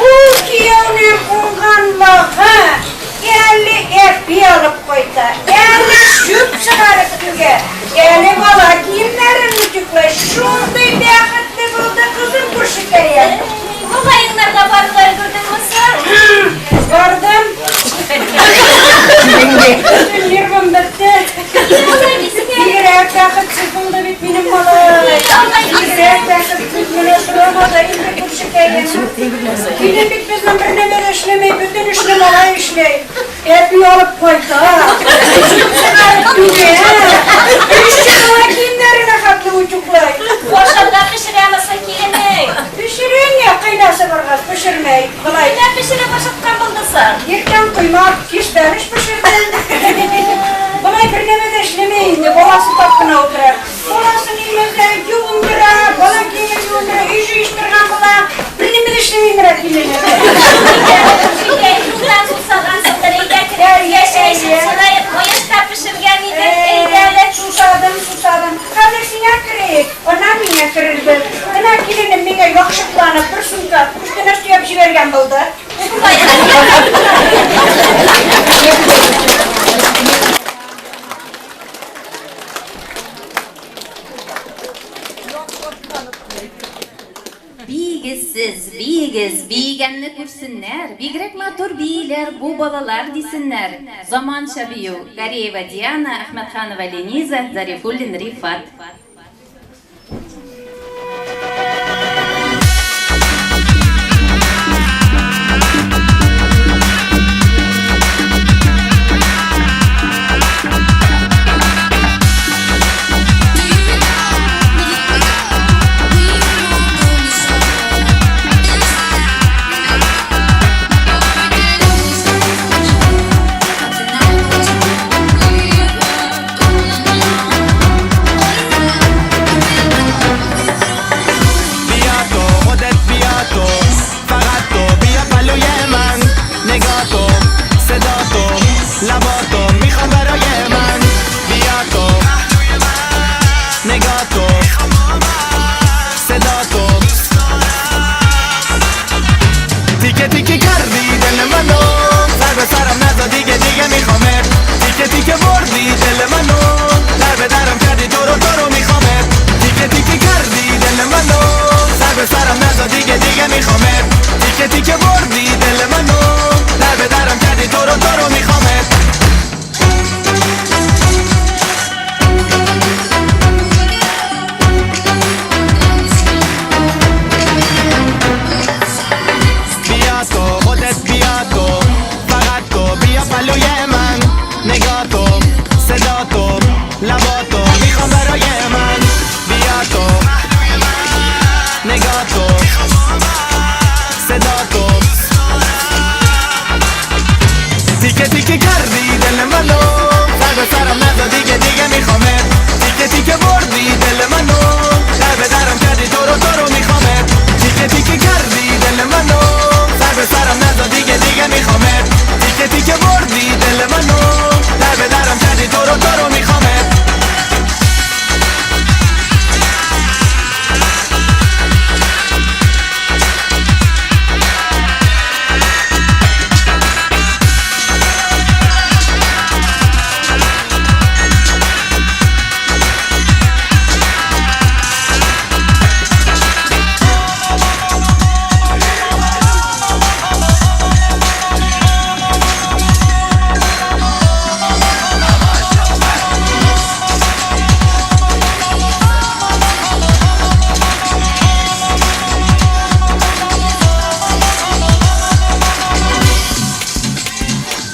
Ул кияүнең уңганлыгы әле әпи алып кайта, әле чүп чыгарып түгә, әле бала киемнәрен үтүкләй. Шундый бәхетле булды кызым күршекәем. Бабаеңнарга барырга өлгердеңме соң? Бардым. Бөтен нервым бетте. Бигрәк бәхетсез булды бит минем малай. Бигрәк бәхетсез, менә сорама да инде күршекәем. Килен бит безнең бер нәмә дә эшләми, бөтен эшне малай эшли. Әпи алып кайта. Чүп чыгарып түгә. Эшче бала киемнәренә хәтле үтүкләй. Ашарга пешерәме соң киленең? Пешерә инде, кыйнасы баргач, пешермәй. Болай. Ниләр пешереп ашаткан булды соң? Иртән коймак, кич бәлеш пешердем. Болай бер нәмә дә эшләми инде, баласы тап кына утыра. Баласын имезә, юындыра, бала киемен юындыра, өй җыештырган була. Бер нәмә дә эшләми менә килене. Күршекәем, юлдан сусагансыңдыр, әйдә кереп, чәй эчеп сораек, маешта пешергән идек, әйдә әле. Сусадым, сусадым. Хәзер сиңа керик, аннан миңа керербез. Менә киленем миңа яхшыкланып бер сумка күчтәнәч төяп җибәргән булды. Шулай. күрсеннәр, бигрәк матур бииләр бу балалар дисеннәр. Заманча бию, Гареева Диана, Әхмәтханова Лениза, Зарифуллин Рифат. بیا تو خودت بیا تو فقط تو بیا پلوی من نگاه تو صدا تو لبا تو میخوام برای من بیا تو نگاه تو صدا تو تیکه تیکه کردی دل منو سر به سرم نزا دیگه دیگه میخوامت تیکه تیکه بردی دل منو در به درم کردی تو رو تو رو میخوامت تیکه تیکه کردی دل منو سر به سرم نزا دیگه دیگه میخوامت تیکه تیکه بردی دل منو در به درم کردی تو رو تو رو میخوامت بیا تو خودت بیا تو فقط تو بیا پلوی من نگاه تو صدا تو لبا تو میخوام برای من بیا تو نگاه تو صدا تو تیکه تیکه کردی دل منو سر به سرم نزا دیگه دیگه میخوامت تیکه تیکه بردی دل منو در به درم کردی تو رو تو رو میخوامت تیکه تیکه کردی دل منو سر به سرم نزا دیگه دیگه میخوامت تیکه تیکه بردی دل منو در به درم کردی تو رو تو رو میخوامت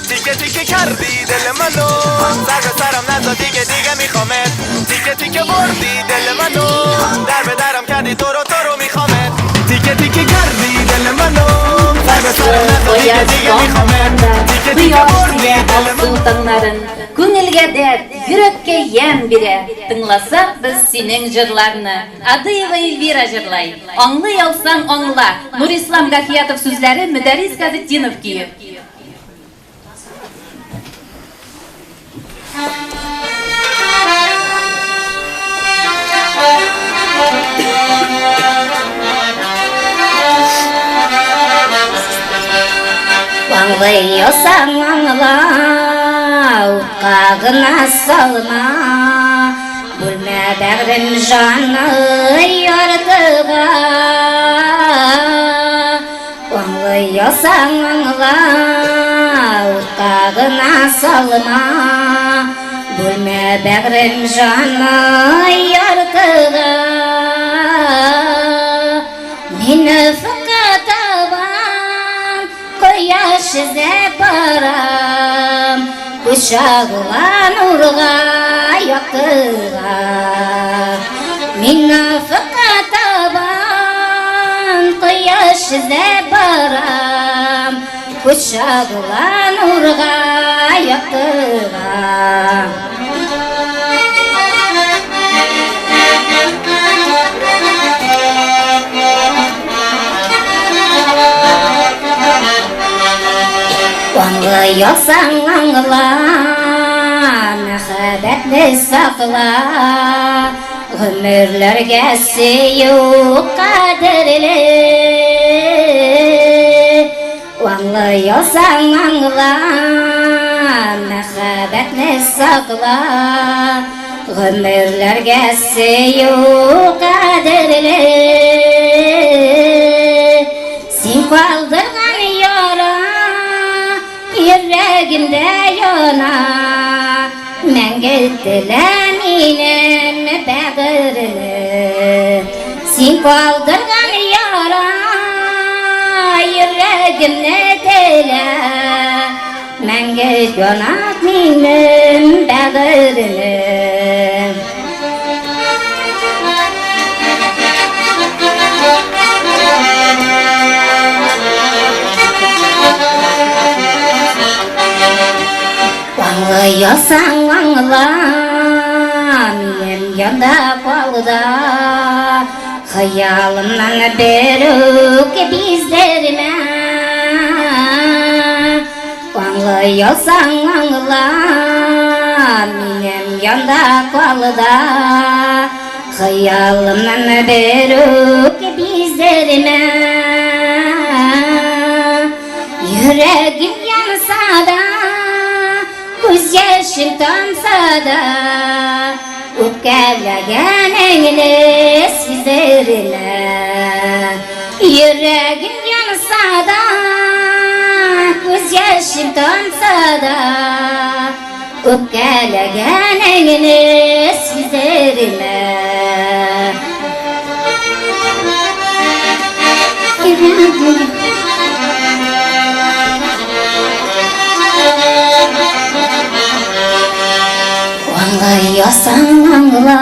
تیکه تیکه کردی دل منو سر به سرم نزا دیگه دیگه میخوامت تیکه تیکه بردی دل منو در به درم کردی تو رو تو رو میخوامت تیکه تیکه کردی دل منو سر به سرم نزا دیگه دیگه میخوامت تیکه تیکه بردی دل Алсу таңнарын, күңелгә дәрт, йөрәккә ямь бирә. Тыңласак без синең җырларны. Адыева Эльвира җырлай. Аңлый алсаң аңла. Нурислам Гафиятов сүзләре, Мөдәррис Газетдинов көе. Аңлыйсаң аңла, утка гына салма, бүлмә бәгърем җаны яртыга. Аңлыйсаң аңла, утка гына салма, бүлмә бәгърем җаны яртыга. Мин офыкка табан кояш эзләп барам, Кочагыла нурга, яктыга. Мин офыкка табан кояш эзләп барам, Кочагыла нурга, яктыга. Аңлыйсаң аңла, мәхәббәтне сакла, гомерләргә сөю кадерле. Аңлыйсаң аңла, мәхәббәтне сакла, гомерләргә сөю кадерле. Син калдырган Йөрәгемдә яна. Мәңге телә минем бәгырьне. Син калдырган яра йөрәгемне телә. Мәңге яна минем бәгырьне. Аңлыйсың, аңла, минем янда калды. Хыялымнан берүк биздермә. Аңлыйсың, аңла, минем янда калды. Хыялымнан берүк биздермә. Йөрәгем янса да, күз яшем тамса да, үпкәләгәнеңне сиздермә. Йөрәгем янса да, күз яшем тамса да, үпкәләгәнеңне сиздермә. Аңлыйсың, аңла,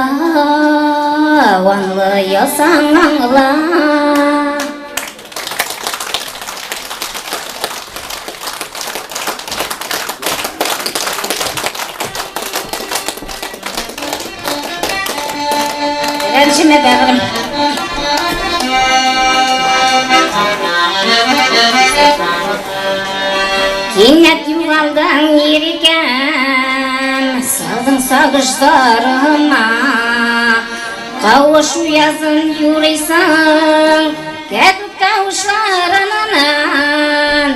аңлыйсың, аңла. Рәнҗемә, бәгырем. Кинәт югалдың иркәм, салдың сагыш зарыма. Кавышу язын юрыйсың, кәкүк тавышларыннан.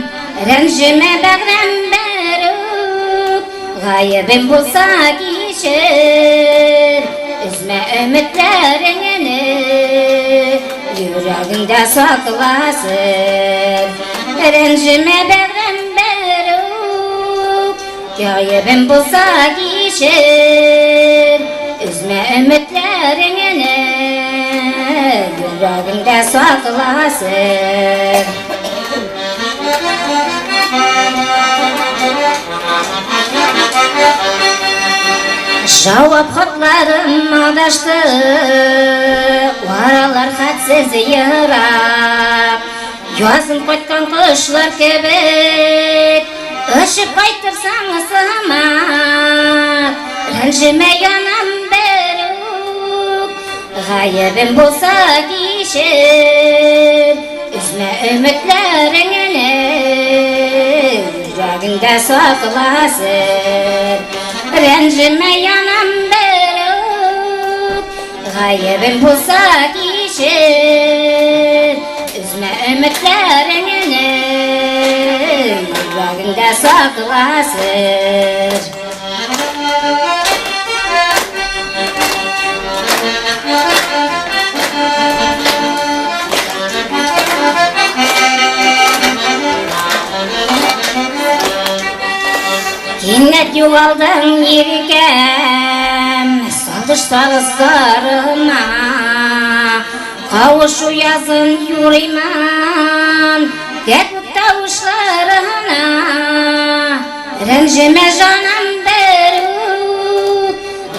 Рәнҗемә, бәгърем, берүк, гаебем булса кичер. Өзмә өметләреңне, йөрәгеңдә сакла сер. Рәнҗемә, бәгърем, берүк, гаебем булса кичер. Өзмә өметләреңне, йөрәгеңдә сакла сер. Жавап хатларым адашты, аралар хәтсез ерак. Язын кайткан кошлар кебек, очып кайтырсың сымак. Рәнҗемә, янам, берүк, гаебем булса кичер. Өзмә өметләреңне, йөрәгеңдә сакла сер. Рәнҗемә, янам, берүк, гаебем булса кичер. Өзмә өметләреңне, йөрәгеңдә сакла сер. Кинәт югалдың, иркәм, салдыш сагызларыма. Кавышу язын юрыйман, кәкүк тавышларына. Рәнҗемә, җаным, берүк,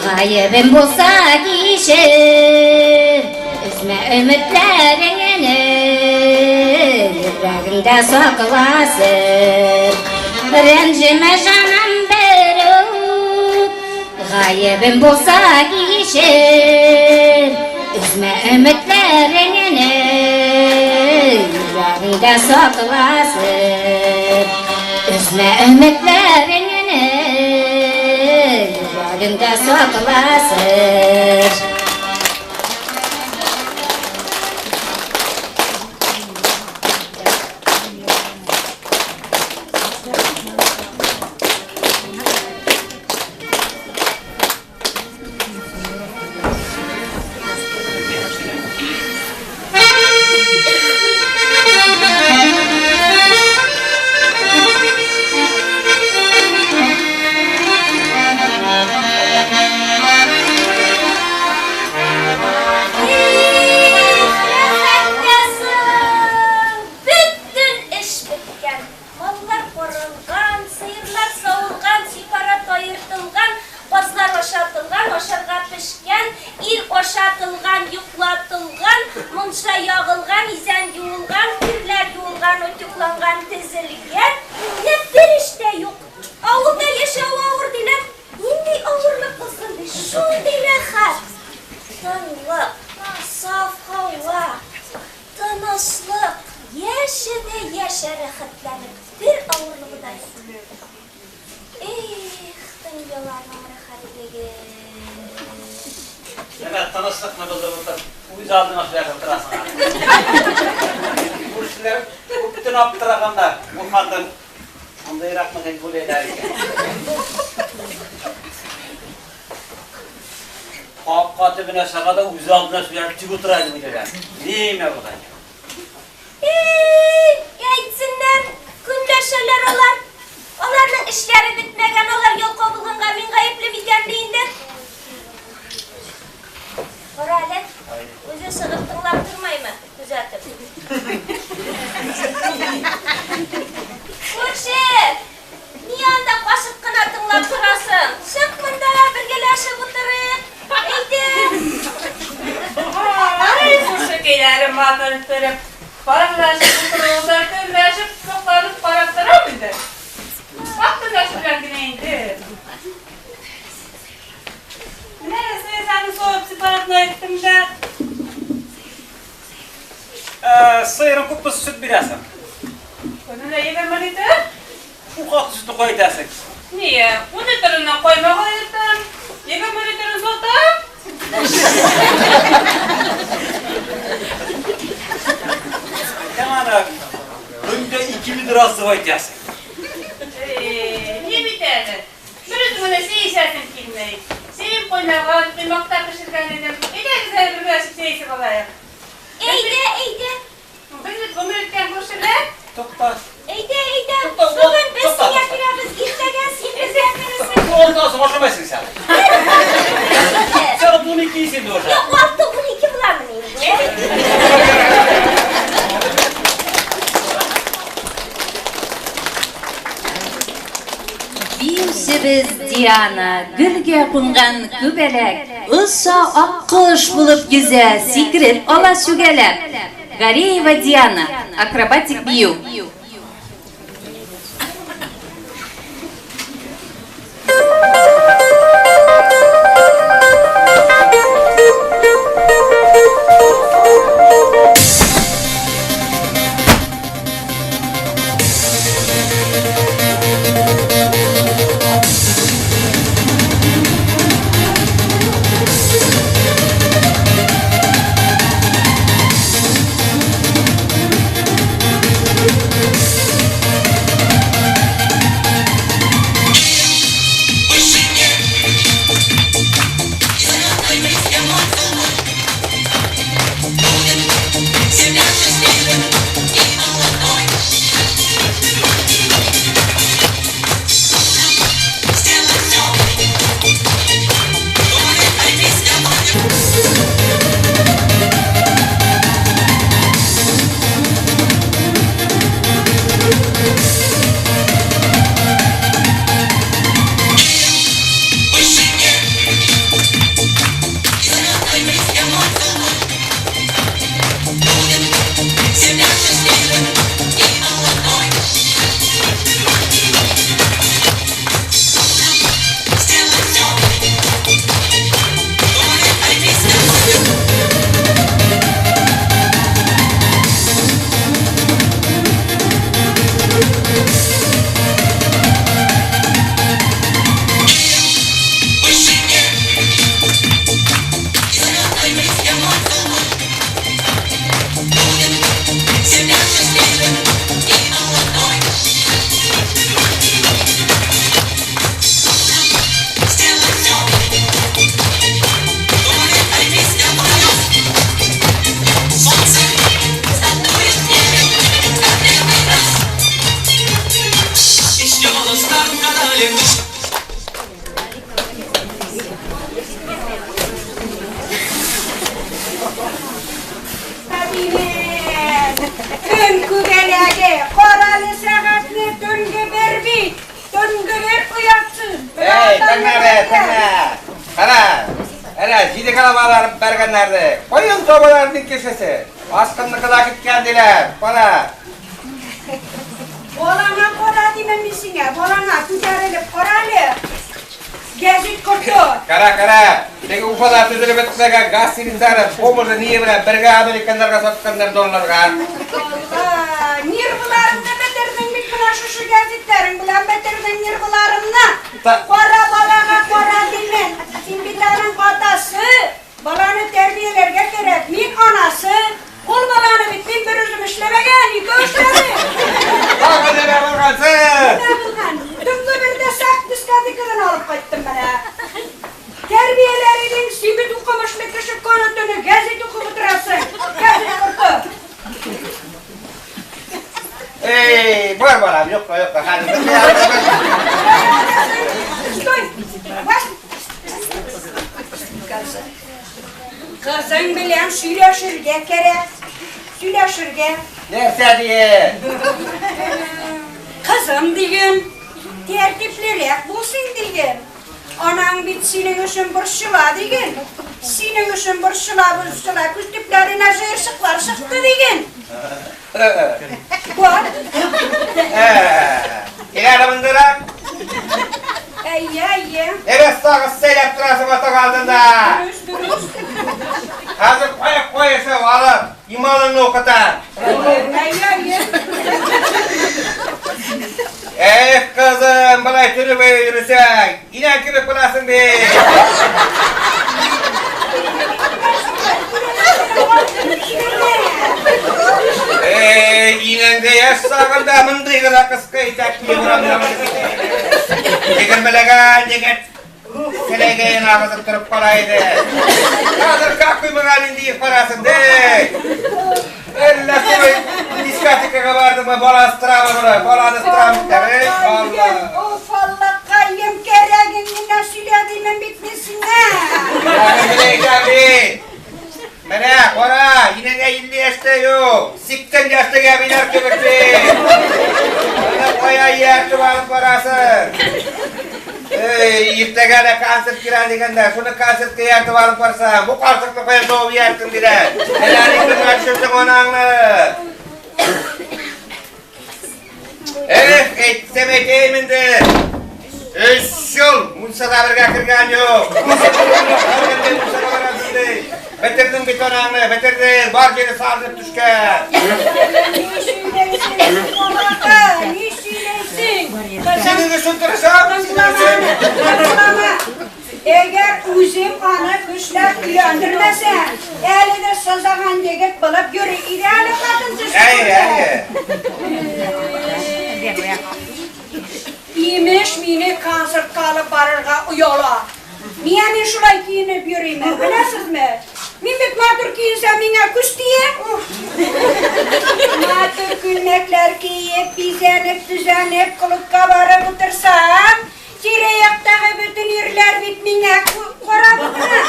гаебем булса кичер. Өзмә өметләреңне, йөрәгеңдә сакла сер. Рәнҗемә, җаным, берүк, гаебем булса кичер. Өзмә өметләреңне, йөрәгеңдә сакла сер. Өзмә өметләреңне, йөрәгеңдә сакла сер. авырлыгы да юк. Эх, дөньяларның рәхәтлеге. Менә тынычлыкны белдереп утыр. Үз алдыңа сөйләшеп утырасың. Күршеләр күптән аптыраганнар. Бу хатын шундыйракмы дип уйлыйлар икән. Капка төбенә чыга да үз алдына сөйләшеп тик утыра дип уйлыйлар. Нимә булган? Эй, әйтсеннәр, көнләшәләр алар. Аларның эшләре бетмәгән, алар ялкау булганга мин гаепле микәнни инде? Кара әле, үзе чыгып тыңлап тормаймы, күзәтеп. Күрше, ни анда кашык кына тыңлап торасың? Чык монда, бергәләшеп утырыйк. Әйдә. Ай, күршекәйләрем матур иттереп, парлашып утыруында көнләшеп, сокланып карап торам инде. Вак көнләшү белән генә инде. Менә сыерларны суып сепаратны әйттем дә. Сыерың күпме сөт бирәсең? Көненә 20 литр. Шул хак сөтне кая итәсең? Ние, 10 литрыннан каймак аертам, 20 литрын сатам. Әйтәм аны, көндә 2 литр азык әйтәсең. Ни бит әле? Бер үзем генә чәй эчәсем килми. Чәем кайнаган, коймак та пешергән идем. Әйдәгез әле бергәләшеп чәй эчеп алаек. Әйдә, әйдә. Без бит гомер иткән күршеләр. Тукта. Әйдә, әйдә. Бүген без сиңа керәбез, иртәгә син безгә керерсең. Алтыдан соң ашамайсың син. Сәгать 12 инде уже. Юк, 6-12 буламыни инде? Биючебез Диана гөлгә кунган күбәләк, оча аккош булып йөзә, сикереп ала чүгәләп. Гареева Диана, акробатик бию. Төн күгәләге, карале сәгатьне төнге бер бит. Төнге бер оятсыз. Эй, тыңла бе, тыңла. Кара, әнә җиде калабаларын бәргәннәрне. Каян табаларның кешесе? Аскынныкы да киткән диләр. Кара. Балаңа кара димен мин сиңа, балаңа күтәрелеп кара әле. Гәзит корты. Кара, кара. Теге Уфада төзелеп бетмәгән газ цилиндры бомжы ние белән бергә американнарга сатканнар долларга. Алла, нервыларымны бетердең бит менә шушы гәзитләрең белән бетердең нервыларымны. Кара балага кара димен. Син бит аның атасы. Баланы тәрбияләргә кирәк. Мин анасы. Ул баланы бит мин бер үзем эшләмәгән, икәү эшләдек. Тагы нәмә булгансың? Нәмә булган? Төнге бердә сак дискотекадан алып кайттым менә. Тәрбияләр идең, син бит укымышлы кеше, көне-төне гәзит укып утырасың. Гәзит корты. Эй, бар балам, йокла, йокла, хәзер. Стой! Бас! Кызың белән сөйләшергә кирәк. Сөйләшергә. Нәрсә дие? Кызым диген, тәртиплерәк булсын диген. Анаң бит синең өчен борчыла диген. Синең өчен борчыла, борчыла, күз төпләренә җыерчыклар чыкты диген. Бар. Килә мондырак. Әйе, әйе. Әбәс тагы сөйләп торасың атак алдында. Дөрес, дөрес. Хәзер кая куясың, алып, иманыңны укыта. Әйе, әйе. Эх, кызым, болай төне буе йөресәң, инәң кебек буласың бит. Эй, инәңдә яшь чагында мондый гына кыска итәк киеп урамда Егермеләгән егет селәгәен агызып торып кала иде. Хәзер какой моңа нинди карасын, ди. Әллә шулай дискотекага бардымы, бала ыстырамы моны, баланы ыстырамы, эй, Алла. Оф, Аллакаем, кәрәген генә сөйләдем бит мин сиңа. Менә Менә, кара, инәңә 50 яшьтә юк, 80 яшьтәге әбиләр кебек бит. Менә кая ияртеп алып барасың? Эй, иртәгә дә концерт кирә дигәндә, шуны концертка ияртеп алып барсаң, бу карчыкны кая табып иярттең диләр. Менә нинди төшердең анаңны. Эх, әйтсәм әйтәем инде. Өч ел мунчада бергә кергән юк. Мунчага барасың ди. Бетердең бит анаңны, бетердең. Бар җире сарылып төшкән. Ни сөйләйсең, балака, ни сөйләйсең? Синең өчен тырышам, синең өчен. Тыңлама. Әгәр үзем аны көчләп өйләндермәсәм, әле дә сазаган егет булып йөри иде әле хатынсыз. Әйе, әйе. Имеш, мине концертка алып барырга ояла. Миңа мин шулай киенеп йөрим, беләсезме? Мин бит матур киенсәм, миңа күз тия. Матур күлмәкләр киеп, бизәнеп, төзәнеп, клубка барып утырсам, тирә-яктагы бөтен ирләр бит миңа карап утыра.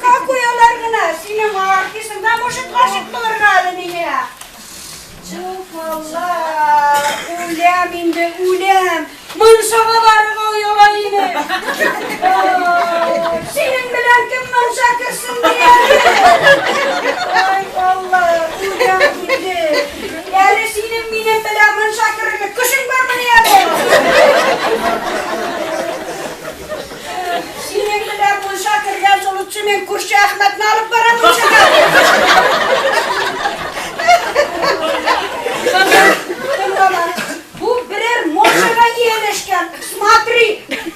Какой алар гына, синең артистыңда может гашыйк булырга әле миңа. Уф, Алла, үләм инде, үләм. Мунчага барырга ояла имеш. Синең белән кем мунча керсен ди әле? Ай, Алла, үләм инде. Әле синең минем белән мунча керерлек көчең бармыни әле? Синең белән мунча кергән лучше мин күрше Әхмәтне алып барам мунчага. Тыңлама. Бу берәр мунчага ияләшкән. Смотри,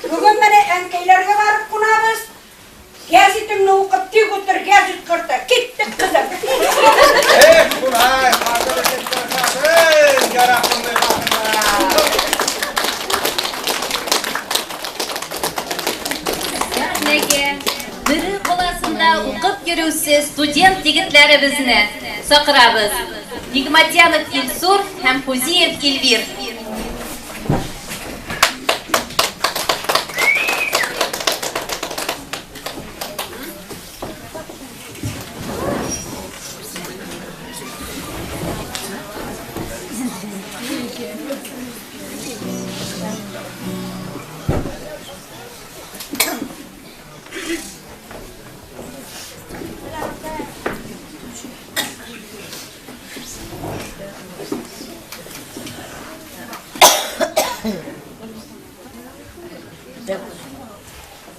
бүген менә әнкәйләргә барып кунабыз. Гәзитеңне укып тик утыр, гәзит корты. Киттек, кызым. Эх, шулай, хатын өчен тырышасың, яраксыңмый хатыннар. Сәхнәгә Бөре каласында укып йөрүче студент егетләребезне чакырабыз. Нигматьянов Илсур һәм Хузиев Эльвир.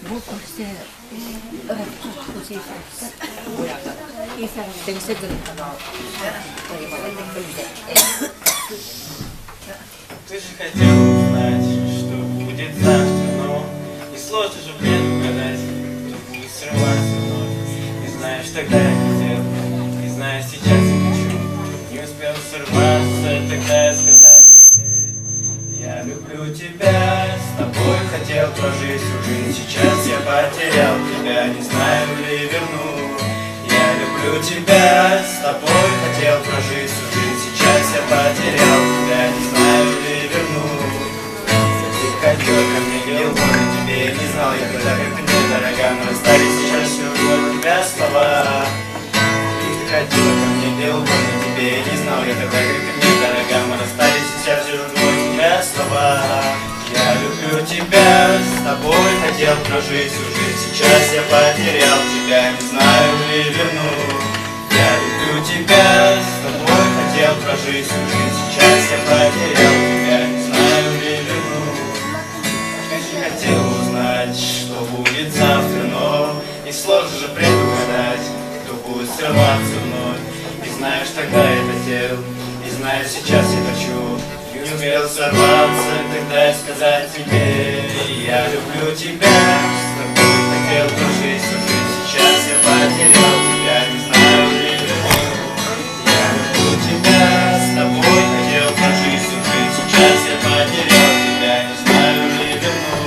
Бу күрсе Ты же хотел узнать, что будет завтра, но не сложно же предугадать, кто будет срываться вновь. Не знаешь, тогда я хотел, не знаю, сейчас я хочу. Не успел сорваться, тогда я сказал тебе: я люблю тебя, с тобой хотел прожить всю жизнь. Сейчас я потерял тебя, не знаю ли верну. Я люблю тебя, с тобой хотел прожить всю жизнь. Сейчас я потерял тебя, не знаю ли верну. Ты ходила ко мне, делал больно тебе, не знал я тогда, как ты мне дорога. Мы расстались, сейчас все у тебя слова. Ты ходила ко мне, делал больно тебе, не знал я тогда, как ты мне дорога. Мы расстались, сейчас все у тебя слова. Я люблю тебя, с тобой хотел прожить всю жизнь. Сейчас я потерял тебя, не знаю ли верну. Я люблю тебя, с тобой хотел прожить всю жизнь. Сейчас я потерял тебя, не знаю ли верну. Ты же хотел узнать, что будет завтра, но не сложно же предугадать, кто будет срываться вновь. И знаешь, тогда я хотел, и знаешь, сейчас я хочу. Не успел сорваться, тогда и сказать тебе: я люблю тебя, с тобой хотел прожить всю жизнь. Сейчас я потерял тебя, не знаю ли верну. Я люблю тебя, с тобой хотел прожить всю жизнь. Сейчас я потерял тебя, не знаю ли верну.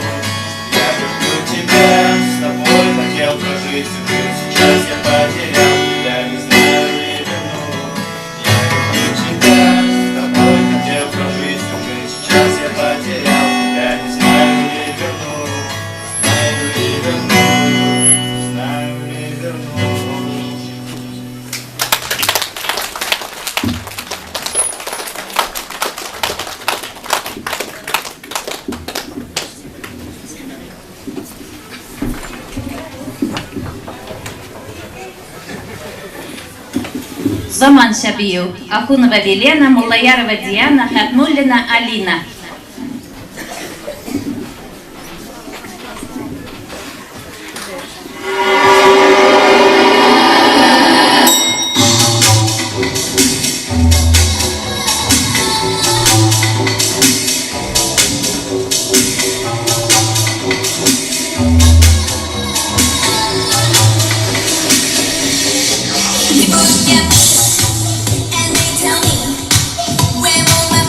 Я люблю тебя, с тобой хотел прожить всю жизнь. Сейчас я потерял тебя, не знаю ли верну. Я люблю тебя, с тобой хотел прожить всю жизнь. Сейчас я потерял тебя, не знаю ли верну. Знаю ли верну, знаю ли верну. Заманча бию. Ахунова Велена, Муллаярова Диана, Хатмуллина Алина. And they tell me, when will my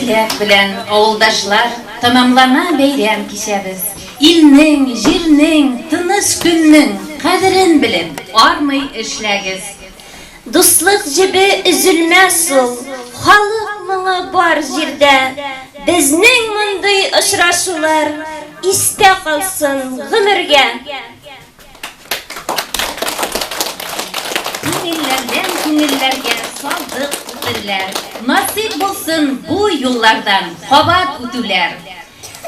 теләк белән, авылдашлар, тәмамлана бәйрәм кичәбез. Илнең, җирнең, тыныч көннең кадерен белеп, армый эшләгез. Дуслык җебе өзелмәс ул, халык моңы бар җирдә. Безнең мондый очрашулар истә калсын гомергә. Күңелләрдән күңелләргә салдык күперләр. Насыйп булсын бу юллардан кабат үтүләр.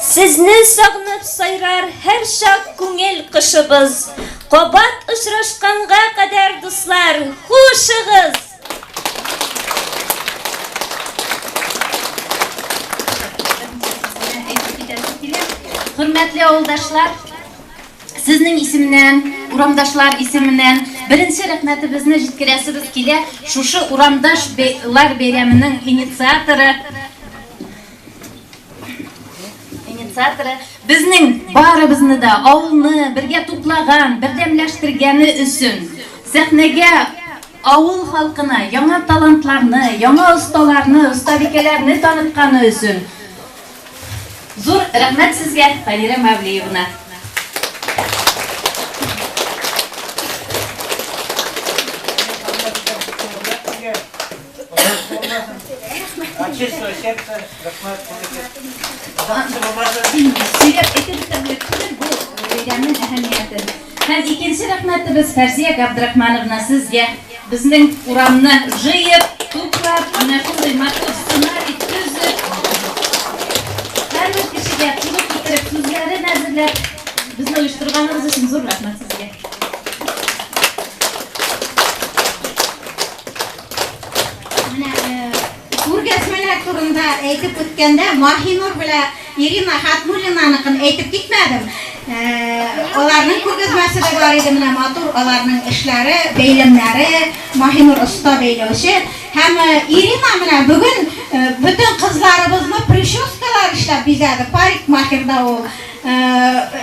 Сезне сагынып сайрар һәрчак күңел кошыбыз. Кабат очрашканга кадәр, дуслар, хушыгыз! Хөрмәтле авылдашлар, сезнең исемнән, урамдашлар исеменнән беренче рәхмәтебезне җиткерәсебез килә. Шушы урамдашлар бәйрәменең инициаторы, инициаторы безнең барыбызны да авылны бергә туплаган, бердәмләштергәне өчен сәхнәгә авыл халкына яңа талантларны, яңа осталарны, остабикәләрне танытканы өчен зур рәхмәт сезгә, Фанира Мавлиевна. От чистого сердца, рәхмәт, Сөйләп әйтеп бетерерлек түгел бу бәйрәмнең әһәмиятен. Һәм икенче рәхмәтебез Фәрзия Габдрахмановна сезгә безнең урамны җыеп, туплап, менә шундый матур сценарий төзеп, һәрбер кешегә туры китереп сүзләрен әзерләп, безне оештырганыгыз өчен зур рәхмәт сезгә. Менә күргәзмәләр турында әйтеп үткәндә Маһинур белән Ирина Хатмуллинаныкын әйтеп китмәдем. Аларның күргәзмәсе дә бар иде, менә матур аларның эшләре, бәйләмнәре, Маһинур оста бәйләүче. Һәм Ирина менә бүген бөтен кызларыбызны прическалар эшләп бизәде, парикмахерда ул.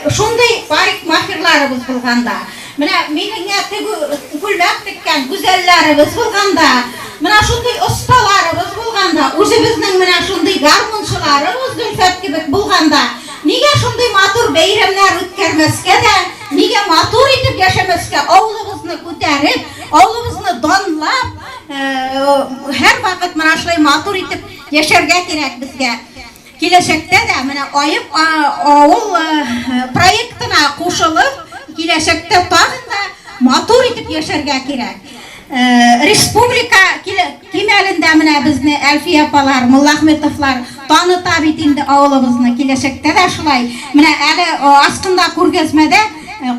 Шундый парикмахерларыбыз булганда, менә минеңә тегү күлмәк теккән гүзәлләребез булганда, менә шундый осталарыбыз булганда, үзебезнең менә шундый гармунчыларыбыз Зөлфәт кебек булганда, нигә шундый матур бәйрәмнәр үткәрмәскә дә, нигә матур итеп яшәмәскә, авылыбызны күтәреп, авылыбызны данлап, һәрвакыт менә шулай матур итеп яшәргә кирәк безгә. Киләчәктә дә менә Аек авыл проектына кушылып, киләчәктә тагын да матур итеп яшәргә кирәк. Республика кимәлендә менә безне Әлфия апалар, Муллахметовлар таныта бит инде авылыбызны. Киләчәктә дә шулай. Менә әле Аскында күргәзмәдә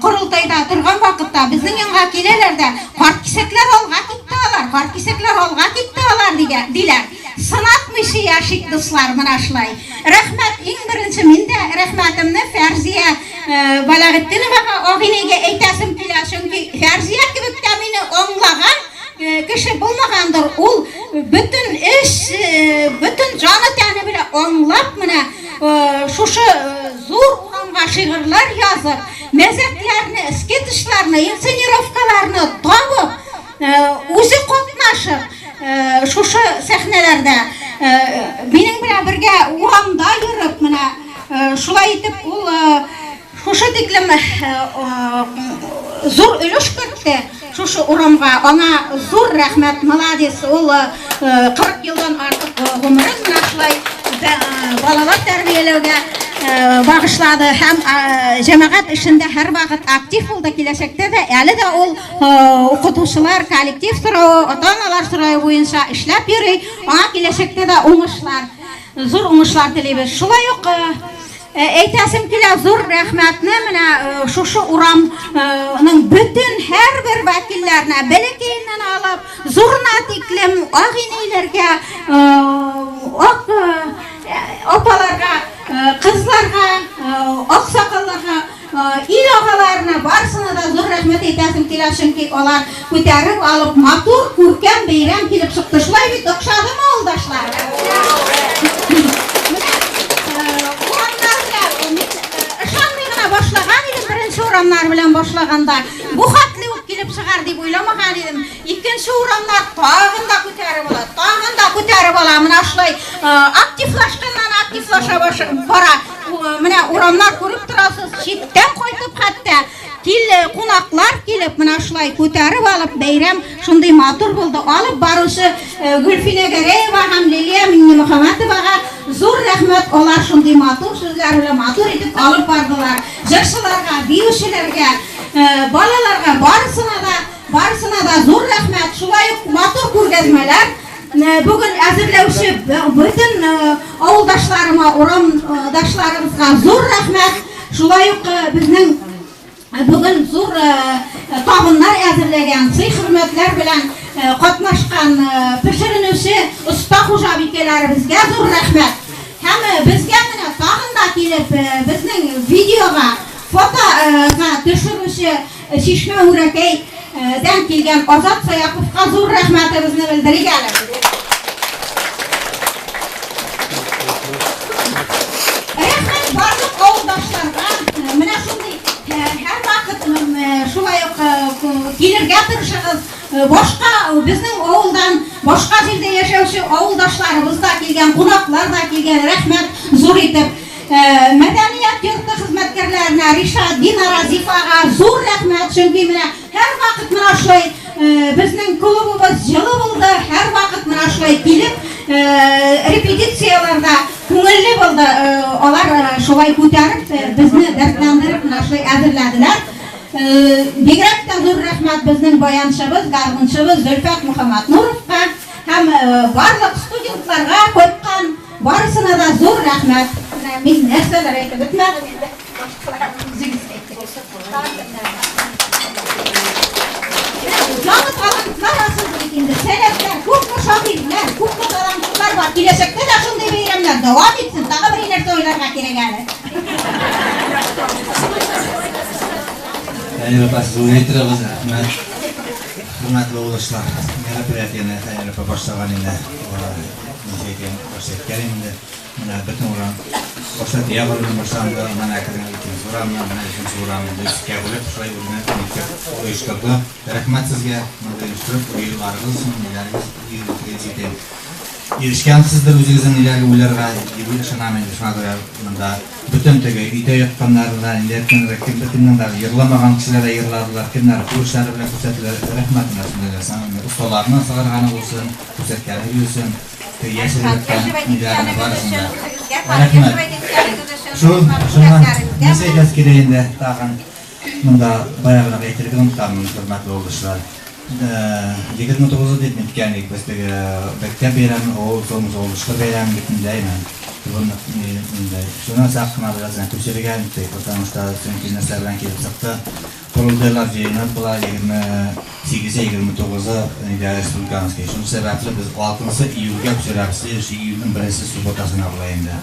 корылтайда торган вакытта безнең янга киләләр дә, карт кисәкләр алга китте алар, карт кисәкләр алга китте алар, диләр. Сынатмыйча яшик, дуслар, менә шулай. Рәхмәт, иң беренче мин дә рәхмәтемне Фәрзия Балагытдиновага, агинәйгә әйтәсем килә, чөнки Фәрзия кебек тә мине аңлаган кеше булмагандыр. Ул бөтен эш, бөтен җаны-тәне белән аңлап, менә шушы зур урамга шигырьләр язып, мәзәкләрне, скетчларны, инсценировкаларны табып, Үзе катнашып, шушы сәхнәләрдә минем белән бергә урамда йөреп, менә шулай итеп ул шушы тиклем зур өлеш кертте шушы урамга. Аңа зур рәхмәт, молодец. Ул 40 елдан артык гомерен менә шулай балалар тәрбияләүгә багышлады һәм җәмәгать эшендә һәрвакыт актив булды. Киләчәктә дә әле дә ул Укытучылар коллектив соравы, ата-аналар соравы буенча эшләп йөри. Аңа киләчәктә дә уңышлар, зур уңышлар телибез. Шулай ук әйтәсем килә, зур рәхмәтне менә шушы урамның бөтен һәрбер вәкилләренә, бәләкәеннән алып, зурына тиклем, ак инәйләргә, ак апаларга, кызларга, аксакалларга Ил агаларына барысына да зур рәхмәт әйтәсем килә, чөнки алар күтәреп алып матур, күркәм бәйрәм килеп чыкты. Шулай бит, охшадымы, авылдашлар? Менә урамнар белән мин ышанмый гына башлаган идем, беренче урамнар белән башлаганда. Бу хәтле үк килеп чыга. чыгар дип уйламаган идем. Икенче урамнар тагын да күтәреп ала, тагын да күтәреп ала. Менә шулай активлашканнан активлаша бара. Менә урамнар күреп торасыз, читтән кайтып хәтта кил кунаклар килеп, менә шулай күтәреп алып бәйрәм шундый матур булды. Алып баручы Гөлфинә Гәрәева һәм Лилия Миңнемөхәммәтовага зур рәхмәт. Алар шундый матур сүзләр белән матур итеп алып бардылар. Җырчыларга, биючеләргә, балаларга барысына да, барысына да зур рәхмәт. Шулай ук матур күргәзмәләр бүген әзерләүче бөтен авылдашларыма, урамдашларыбызга зур рәхмәт. Шулай ук безнең бүген зур табыннар әзерләгән, сый-хөрмәтләр белән катнашкан пешеренүче оста хуҗабикәләребезгә зур рәхмәт. Һәм безгә менә тагын да килеп, безнең видеога, фотога төшерүче Чишмә Үрәкәй дән килгән Азат Саяповка зур рәхмәтебезне белдерик әле. Рәхмәт барлык авылдашларга. Менә шундый һәрвакыт шулай ук килергә тырышыгыз. Башка безнең авылдан башка җирдә яшәүче авылдашларыбыз да килгән, кунаклар да килгән. Рәхмәт зур итеп. Мәдәният йорты хезмәткәрләренә, Ришат, Динара, Зифага зур рәхмәт, чөнки менә һәрвакыт менә шулай безнең клубыбыз җылы булды, һәрвакыт менә шулай килеп, репетицияләрдә күңелле булды. Алар шулай күтәреп, безне дәртләндереп менә шулай әзерләделәр. Бигрәк тә зур рәхмәт безнең баянчыбыз, гармунчыбыз Зөлфәт Мөхәммәтнуровка һәм барлык студентларга кайткан Барысына да зур рәхмәт. Менә мин нәрсәләр әйтеп бетмәдем инде. Башкаларны үзегез әйтегез. Яңа талантлар ачылды бит инде. Сәләтләр, күпме шагыйрьләр, күпме талантлар бар. Киләчәктә дә шундый бәйрәмнәр дәвам итсен. Тагы бер нәрсә уйларга кирәк әле. Фәнил апа, сез уйлый торыгыз, рәхмәт. Хөрмәтле авылдашлар, мероприятиене Фәнил апа башлаган инде. Ничә икән, башта әйткән инде. Менә бөтен урам башта Тияк урамыннан башланды, аннан әкрен икенче урамнан, менә өченче урам инде өскә бүлеп, шулай үзенә мәктәп оештырды. Рәхмәт сезгә, мондый оештырып, уйларыгыз өчен, ниләрегез җитә. Ирешкәнсездер үзегезнең ниләргә уйларга, дип ышанам инде. Шуңа күрә монда бөтен теге өйдә ятканнарны да, инде кемнәр, кем кемнең дә җырламаган кешеләр дә җырладылар, кемнәр кул эшләре белән күрсәттеләр. Рәхмәт менә шундый нәрсә. Осталарны чыгарганы булсын. Күрсәткәне өчен, яшереп яткан ниләрне барысын да. Рәхмәт. Шул, шуннан нәрсә әйтәсе килә инде тагын. Монда баягырак әйтергә онытканмын, хөрмәтле авылдашлар. 29 дип ниткән идек без теге мәктәп бәйрәмен, авыл соңгы авылдашлар бәйрәмен бит инде, әйме. Инде шуны сак кына бераз гына күчерергә иттек, потому что чөнки нәрсә белән килеп чыкты. Корылтайлар җыены була, 28-е, 29-ы нидә республиканский. Шул сәбәпле без 6 июльгә күчерәбез. Следующий июльнең беренче субботасына була инде.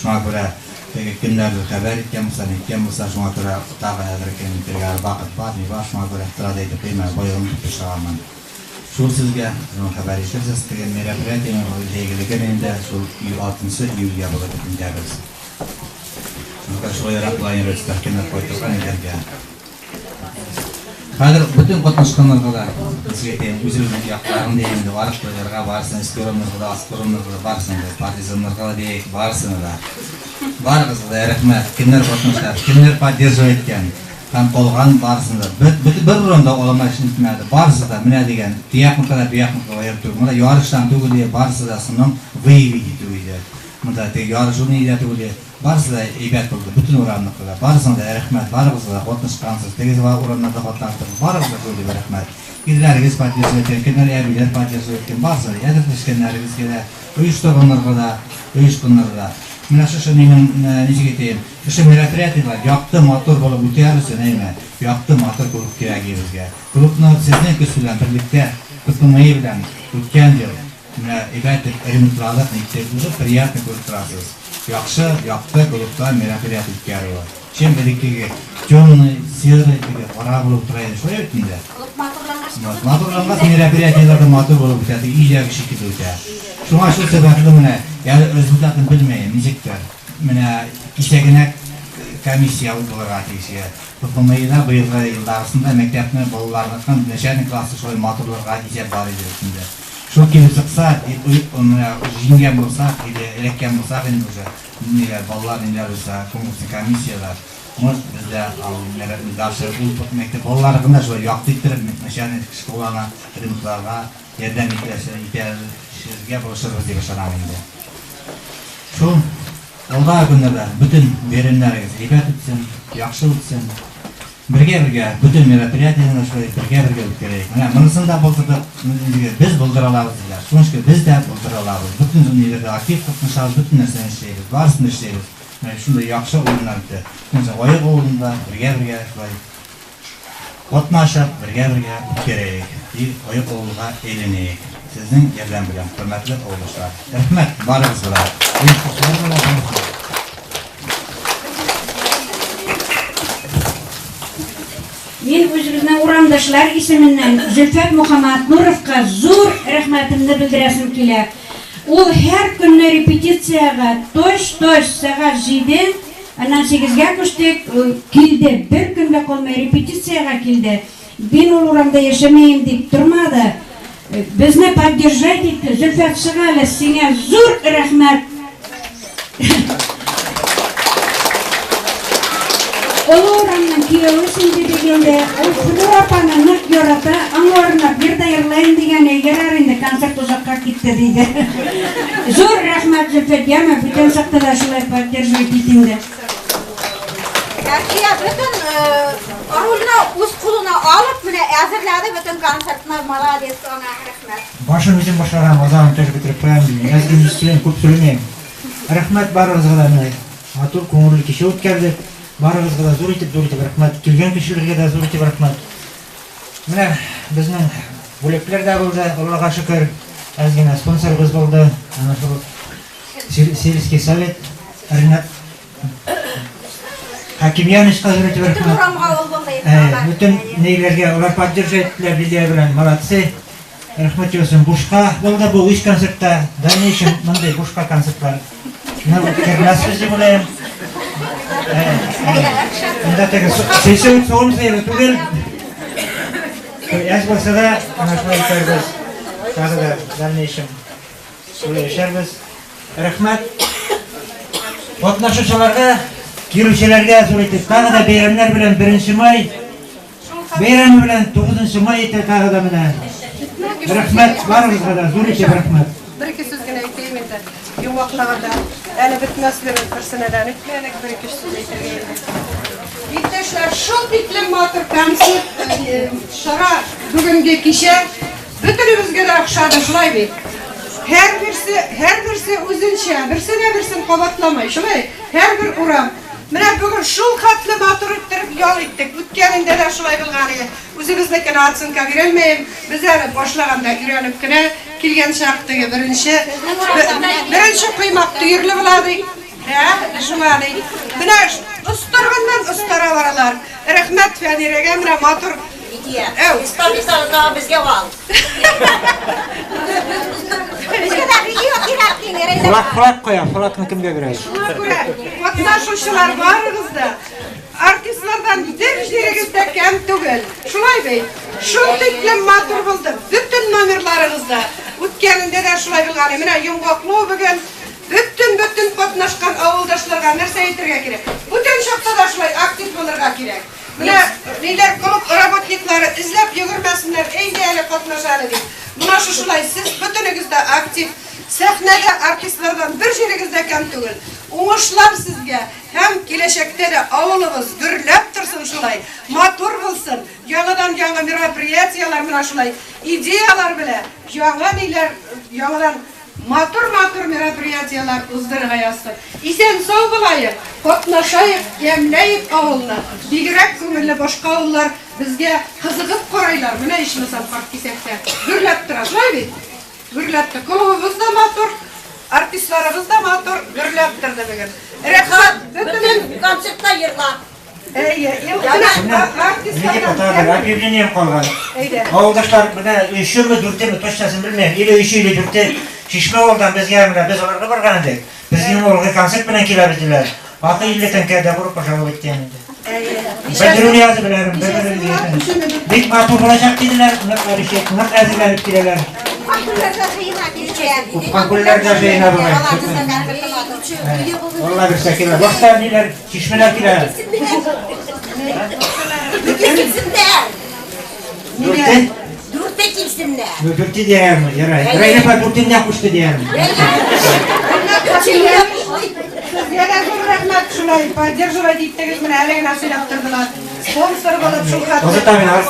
Шуңа күрә теге кемнәрдер хәбәр иткән булса, ниткән булса, шуңа күрә тагын әзрәк кенә итәргә вакыт бар, ни бар, шуңа күрә сразу әйтеп куйыйм, әле бая онытып ташлаганмын. Шул сезгә, шуны хәбәр итәрсез, теге мероприятиенең җәйгелеген инде шул 6 июльгә булыр дип нитәбез. Ну-ка, шулайрак планируется, кемнәр кайтырга, ниләргә. Хәзер бөтен катнашканнарга да ничек әйтәем, үзебезнең якларын дә инде арыклыларга барсын, өске урыннарга да, аскы урыннарга да барсын да, партизаннарга да диек, барысына да. Барыгызга да рәхмәт, кемнәр катнаша, кемнәр поддерживать иткән һәм калган барысын да. Бер, бер, бер урында алама эшен итмәде, барысы да менә дигән, тиякныкы да, биякныкы да аерып түгел. Монда ярыштан түгел, барысы да основном выявить итү иде. Монда теге ярышу ни дә түгел, барысы да әйбәт булды, бөтен урамныкы да. Барысына да рәхмәт, барыгызга да катнашкансыз, теге урамнарда катнаштыгыз, барыгызга шул дип рәхмәт. Ирләрегез поддерживать иткән, кемнәр әбиләр поддерживать иткән, барысы да, әзерләшкәннәрегезгә дә, оештырганнарга да, оешканнарга да. Менә шушы минем, ничек әйтәем, шушы мероприятиеләр якты, матур булып үтәр өчен, әйме, якты, матур клуб кирәк безгә. Клубны сезнең көч белән берлектә, ПТМИ белән үткән ел Менә әйбәт итеп ремонтладык, ниттек, уже приятно күреп торасыз. Яхшы, якты клубта мероприятие үткәрүе. Чем элеккеге темный, серый, теге кара булып тора иде, шулай бит инде? Клуб матурлангач, Вот, матурлангач мероприятиеләр дә матур булып үтә, теге өйдәге шикелле үтә. Шуңа шул сәбәпле менә, әле результатын белмәем, ничектер. Менә кичә генә комиссия булырга тиеш иде. ФПМИда быелгы елдагысында мәктәпне балаларныкын начальный классы шулай матурларга исәп бар иде бит инде. Шул килеп чыкса, дип менә җиңгән булсак или эләккән булсак инде уже, ниләр, балалар ниләр булса, конкурсный комиссияләр, может, без дә дальше ул мәктәп балалары гына шулай якты иттереп начальный школаны ремонтларга ярдәм итәшергә булышырбыз дип ышанам инде. Шул алдагы көннәрдә бөтен бәйрәмнәрегез әйбәт үтсен, яхшы үтсен. Бергә-бергә бөтен мероприятиене шулай бергә-бергә үткәрәйек. Менә монысын да булдырдык, без булдыра алабыз диләр. Шуның өчен без дә булдыра алабыз. Бөтен ниләрдә актив катнашабыз, бөтен нәрсәне эшләйбез, барысын да эшләйбез. Менә шундый яхшы уеннар үтә. Шуның өчен Аек авылында бергә-бергә шулай катнашып, бергә-бергә үткәрәйек. И Аек авылга әйләнәйек. Сезнең ярдәм белән, хөрмәтле авылдашлар. Рәхмәт барыгызга да. Оештыручыларга да, барыгызга да. Мин үзебезнең урамдашлар исеменнән Зөлфәт Мухаммаднуровка зур рәхмәтемне белдерәсем килә. Ул һәр көнне репетициягә точ-точ сәгать җиде, аннан сигезгә күчтек, килде, бер көн дә калмый репетициягә килде. Мин ул урамда яшәмәем дип тормады. Безне поддержать итте. Зөлфәт, чык әле, сиңа зур рәхмәт. Олы урамның кияве син дидек инде. Ул Флюра апаны нык ярата, аңа орынлап бер дә йырлаем дигән, ярар инде, концерт озакка китте, диде. Зур рәхмәт, Зөлфәт, яме, бүтән чакта да шулай поддерживать ит инде. Әлфия бөтен рульны үз кулына алып, менә әзерләде бөтен концертны, молодец, аңа рәхмәт. Башын үзем башлаган, азагын тоже бетереп куям дим. Әз генә сөйлим, күп сөйләмим. Рәхмәт барыгызга да менә матур күңелле кичә үткәрдек. Барыгызга да зур итеп, зур итеп рәхмәт. Килгән кешеләргә дә зур итеп рәхмәт. Менә безнең бүләкләр дә булды, Аллага шөкер. Әз генә спонсорыбыз булды. Ана шул сельский совет Ринат Хакимьяновичка зур итеп Бөтен рәхмәт. урамга ул булды инде алар. Бөтен ниләргә алар поддерживать иттеләр Лилия белән. Молодцы. Рәхмәт яусын. Бушка булды бу өч концертта. Дальнейшем мондый бушка концертлар үткәрмәсбез дип уйлыйм. Монда теге сыйсын сугым сыеры түгел. Әз булса да, ана шулай итәрбез. Тагы да дальнейшем шулай яшәрбез. Рәхмәт. Катнашучыларга, килүчеләргә зур итеп тагы да бәйрәмнәр белән 1 май бәйрәме белән 9 май итә тагы да менә. Рәхмәт барыгызга да, зур итеп рәхмәт. Бер-ике сүз генә әйтәем инде. Йомгаклаганда әле бетмәслек берсенә дә үтмәдек, бер-ике сүз әйтергә инде. Иптәшләр, шул тиклем матур концерт, чара бүгенге кичә бөтенебезгә дә охшады, шулай бит? Һәрберсе, һәрберсе үзенчә, берсе дә берсен кабатламый, шулай? Һәрбер урам. Менә бүген шул хәтле матур иттереп ял иттек. Үткәнендә дә шулай булган иде. Үзебезнекенә оценка бирәлмәем. Без әле башлаганда өйрәнеп кенә килгән чак теге беренче беренче коймак төерле була ди. Ә, шуңа ди. Менә остарганнан остара баралар. Рәхмәт Фәнирәгә менә матур Идея. Эстафетаны тагы безгә ал. Безгә дә видео кирәк дин, Рәйлә. Флаг, флаг кая, флагны кемгә бирәбез? Шуңа күрә катнашучылар барыгыз да артистлардан бер җирегез дә кәм түгел. Шулай бит? Шул тиклем матур булды. Бөтен номерларыгыз да. Үткәнендә дә шулай булган. Менә йомгаклау бүген бөтен-бөтен катнашкан авылдашларга нәрсә әйтергә кирәк? Бүтән чакта да шулай актив булырга кирәк. Менә ниләр клуб работниклары эзләп йөгермәсеннәр, әйдә әле катнаша әле дип. Менә шушылай сез бөтенегез дә актив. Сәхнәдә артистлардан бер җирегез дә кәм түгел. Уңышлар сезгә һәм киләчәктә дә авылыбыз гөрләп торсын шулай, матур булсын, яңадан-яңа мероприятиеләр менә шулай идеялар белән, яңа ниләр, яңадан Матур-матур мероприятиеләр уздырырга язсын. Исән-сау булаек, катнашаек, ямьләек авылны. Бигрәк күңелле, башка авыллар безгә кызыгып карайлар. Менә ичмасам Карткисәктә гөрләп тора, шулай бит? Гөрләп тора. Клубыбыз да матур, артистларыбыз да матур, гөрләп торды бүген. Рәхмәт бөтен концертта йырла. Әйе, Объявлением калган. Авылдашлар менә өчеме, дүртеме, точносын белмим. Или өче, или дүрте. Чишмә авылдан безгә менә без аларга барган идек. Безнең авылга концерт белән киләбез диләр. 650 тәңкә добро пожаловать дигән инде. Белдерү язып беләрем, белдерү. Бик матур булачак диделәр, кунаклар ишек, кунак әзерләнеп киләләр. Упкан күлләрдә җыена бугай. Алла бирсә килә. Башта ниләр, чишмәләр килә. Дүрте килсеннәр. Дүрте? Дүрте килсеннәр. Ну, дүрте дияме, ярай. Рәйлә апа дүртенә кушты дияме. Сезгә дә зур рәхмәт шулай поддерживать иттегез менә әле генә сөйләп тордылар. Спонсор булып шул хәтле.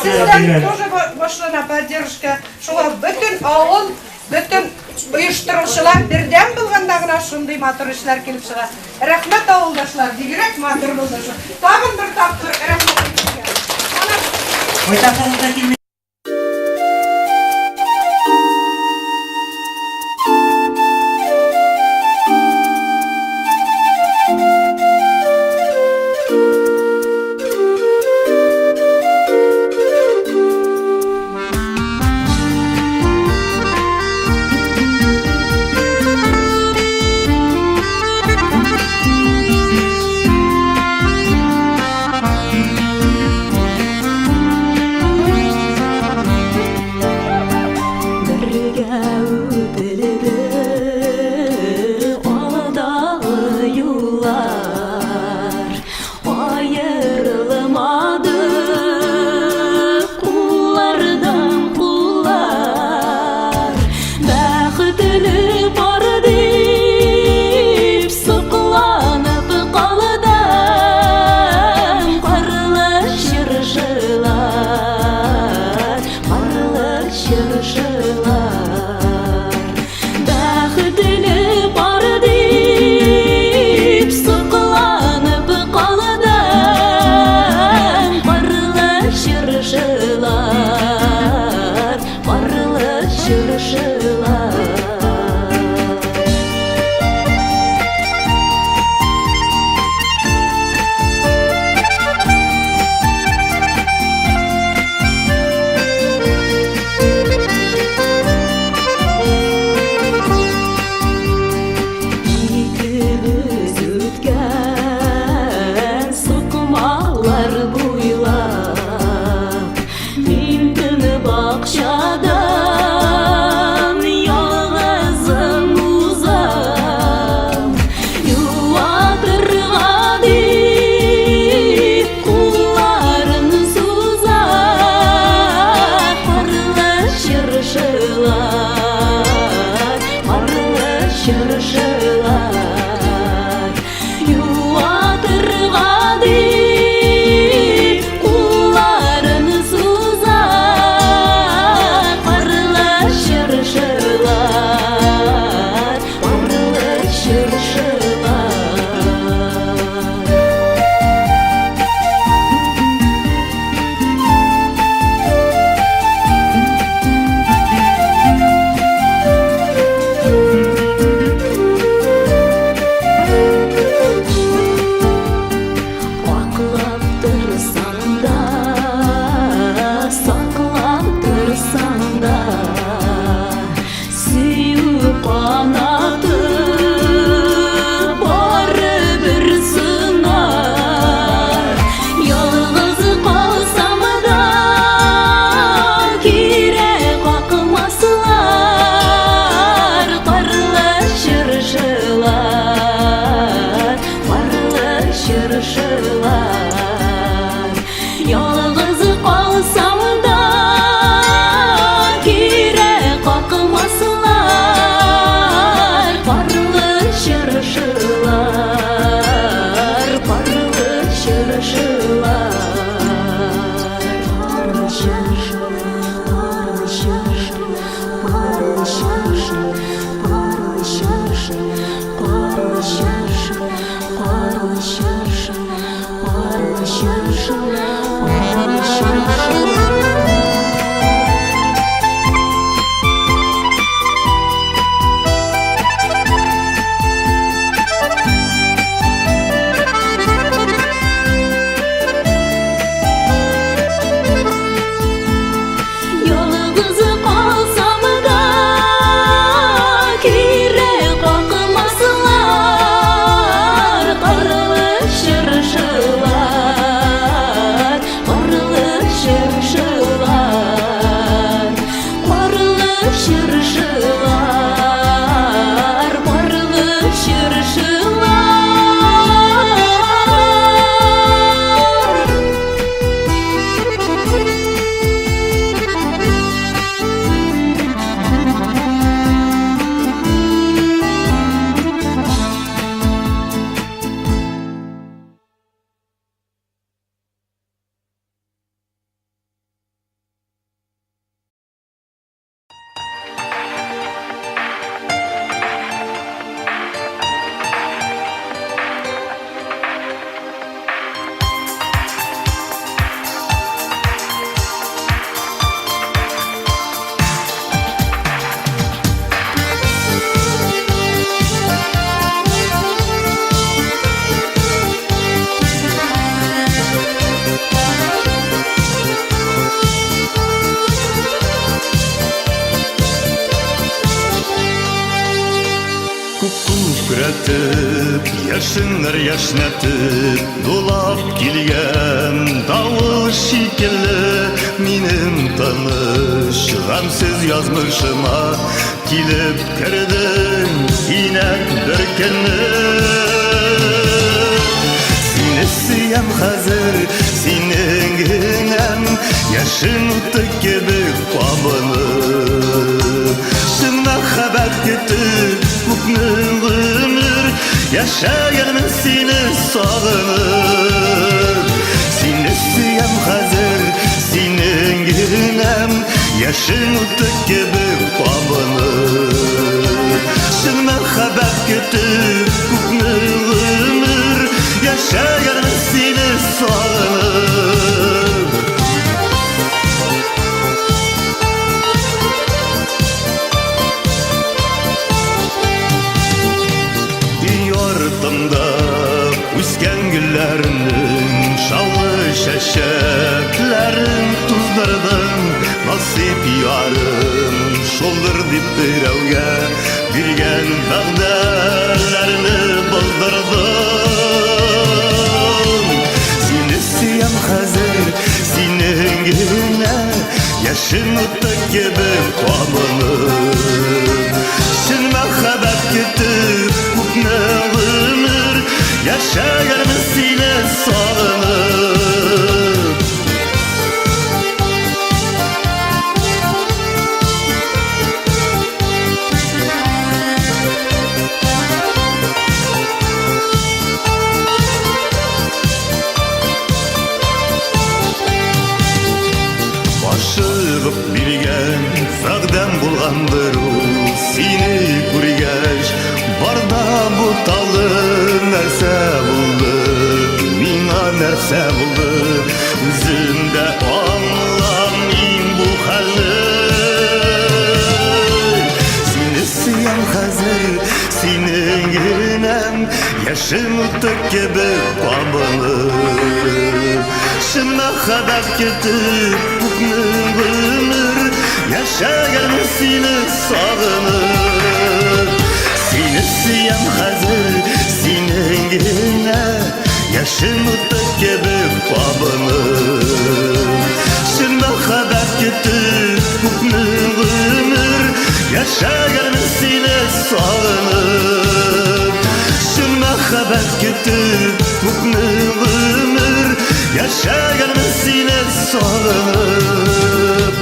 Сездән тоже башлана поддержка. Шуңа бөтен авыл, бөтен оештыручылар бердәм булганда гына шундый матур эшләр килеп чыга. Рәхмәт авылдашлар, бигрәк матур булды шул. Тагын бер тапкыр рәхмәт сезгә. Кайтасыгыз да килми. Бергә үтелде алдагы юллар, аерылмады куллардан куллар. Бәхетле пар дип сокланып калдым, карлы чыршылар, карлы чыршылар. Бәхетле пар дип сокланып калдым, карлы чыршылар, карлы чыршылар. Икебез үткән сукмаклар буйлап, мин төн бакчадан ялгызым узам. Юатырга дип кулларын суза, карлы чыршылар, карлы чыршылар. Юатырга дип кулларын суза, карлы чыршылар, карлы чыршылар. Аклап торсаң да, саклап торсаң да, сөю канаты барыбер сынар. Ялгыз калсам да, кире какмаслар, карлы чыршылар, карлы чыршылар. Ялгыз калсам да, кире какмаслар, карлы чыршылар, карлы чыршылар. Карлы чыршылар, карлы чыршылар, карлы чыршылар, карлы чыршылар, карлы чыршылар, карлы чыршылар, карлы чыршылар, карлы чыршылар. Ялгыз калсам да, кире какмаслар, карлы Яшеннәр яшьнәтеп дулап килгән Давыл шикелле минем тыныч Гамьсез язмышыма килеп кердең Кинәт бер көнне. Сине сөям хәзер, синең генәм Яшен уты кебек кабынып. Чын мәхәббәт көтеп күпме гомер Яшәгәнмен сине сагынып. Сине сөям хәзер, синең генәм Яшен уты кебек кабынып. Чын мәхәббәт көтеп күпме гомер Яшәгәнмен сине сагынып. Йортымда үскән гөлләрнең шаулы чәчәкләрен туздырдым. Насыйп ярым шулдыр дип берәүгә биргән вәгъдәләрне боздырдым. Сине сөям хәзер, синең генә Яшен уты кебек кабынып. Чын мәхәббәт көтеп күпме гомер Яшәгәнмен сине сагынып. Ашыгып биргән вәгъдәм булгандыр ул. Сине күргәч бар да буталды. Нәрсә булды миңа, нәрсә булды? Үзем дә аңламыйм бу хәлне. Сине сөям хәзер, синең генәм Яшен уты кебек кабынып. Чын мәхәббәт көтеп күпме гомер Яшәгәнмен сине сагынып. Сине сөям хәзер, синең генә Яшен уты кебек кабынып. Чын мәхәббәт көтеп күпме гомер Яшәгәнмен сине сагынып. Чын мәхәббәт көтеп күпме гомер Яшәгәнмен сине сагынып.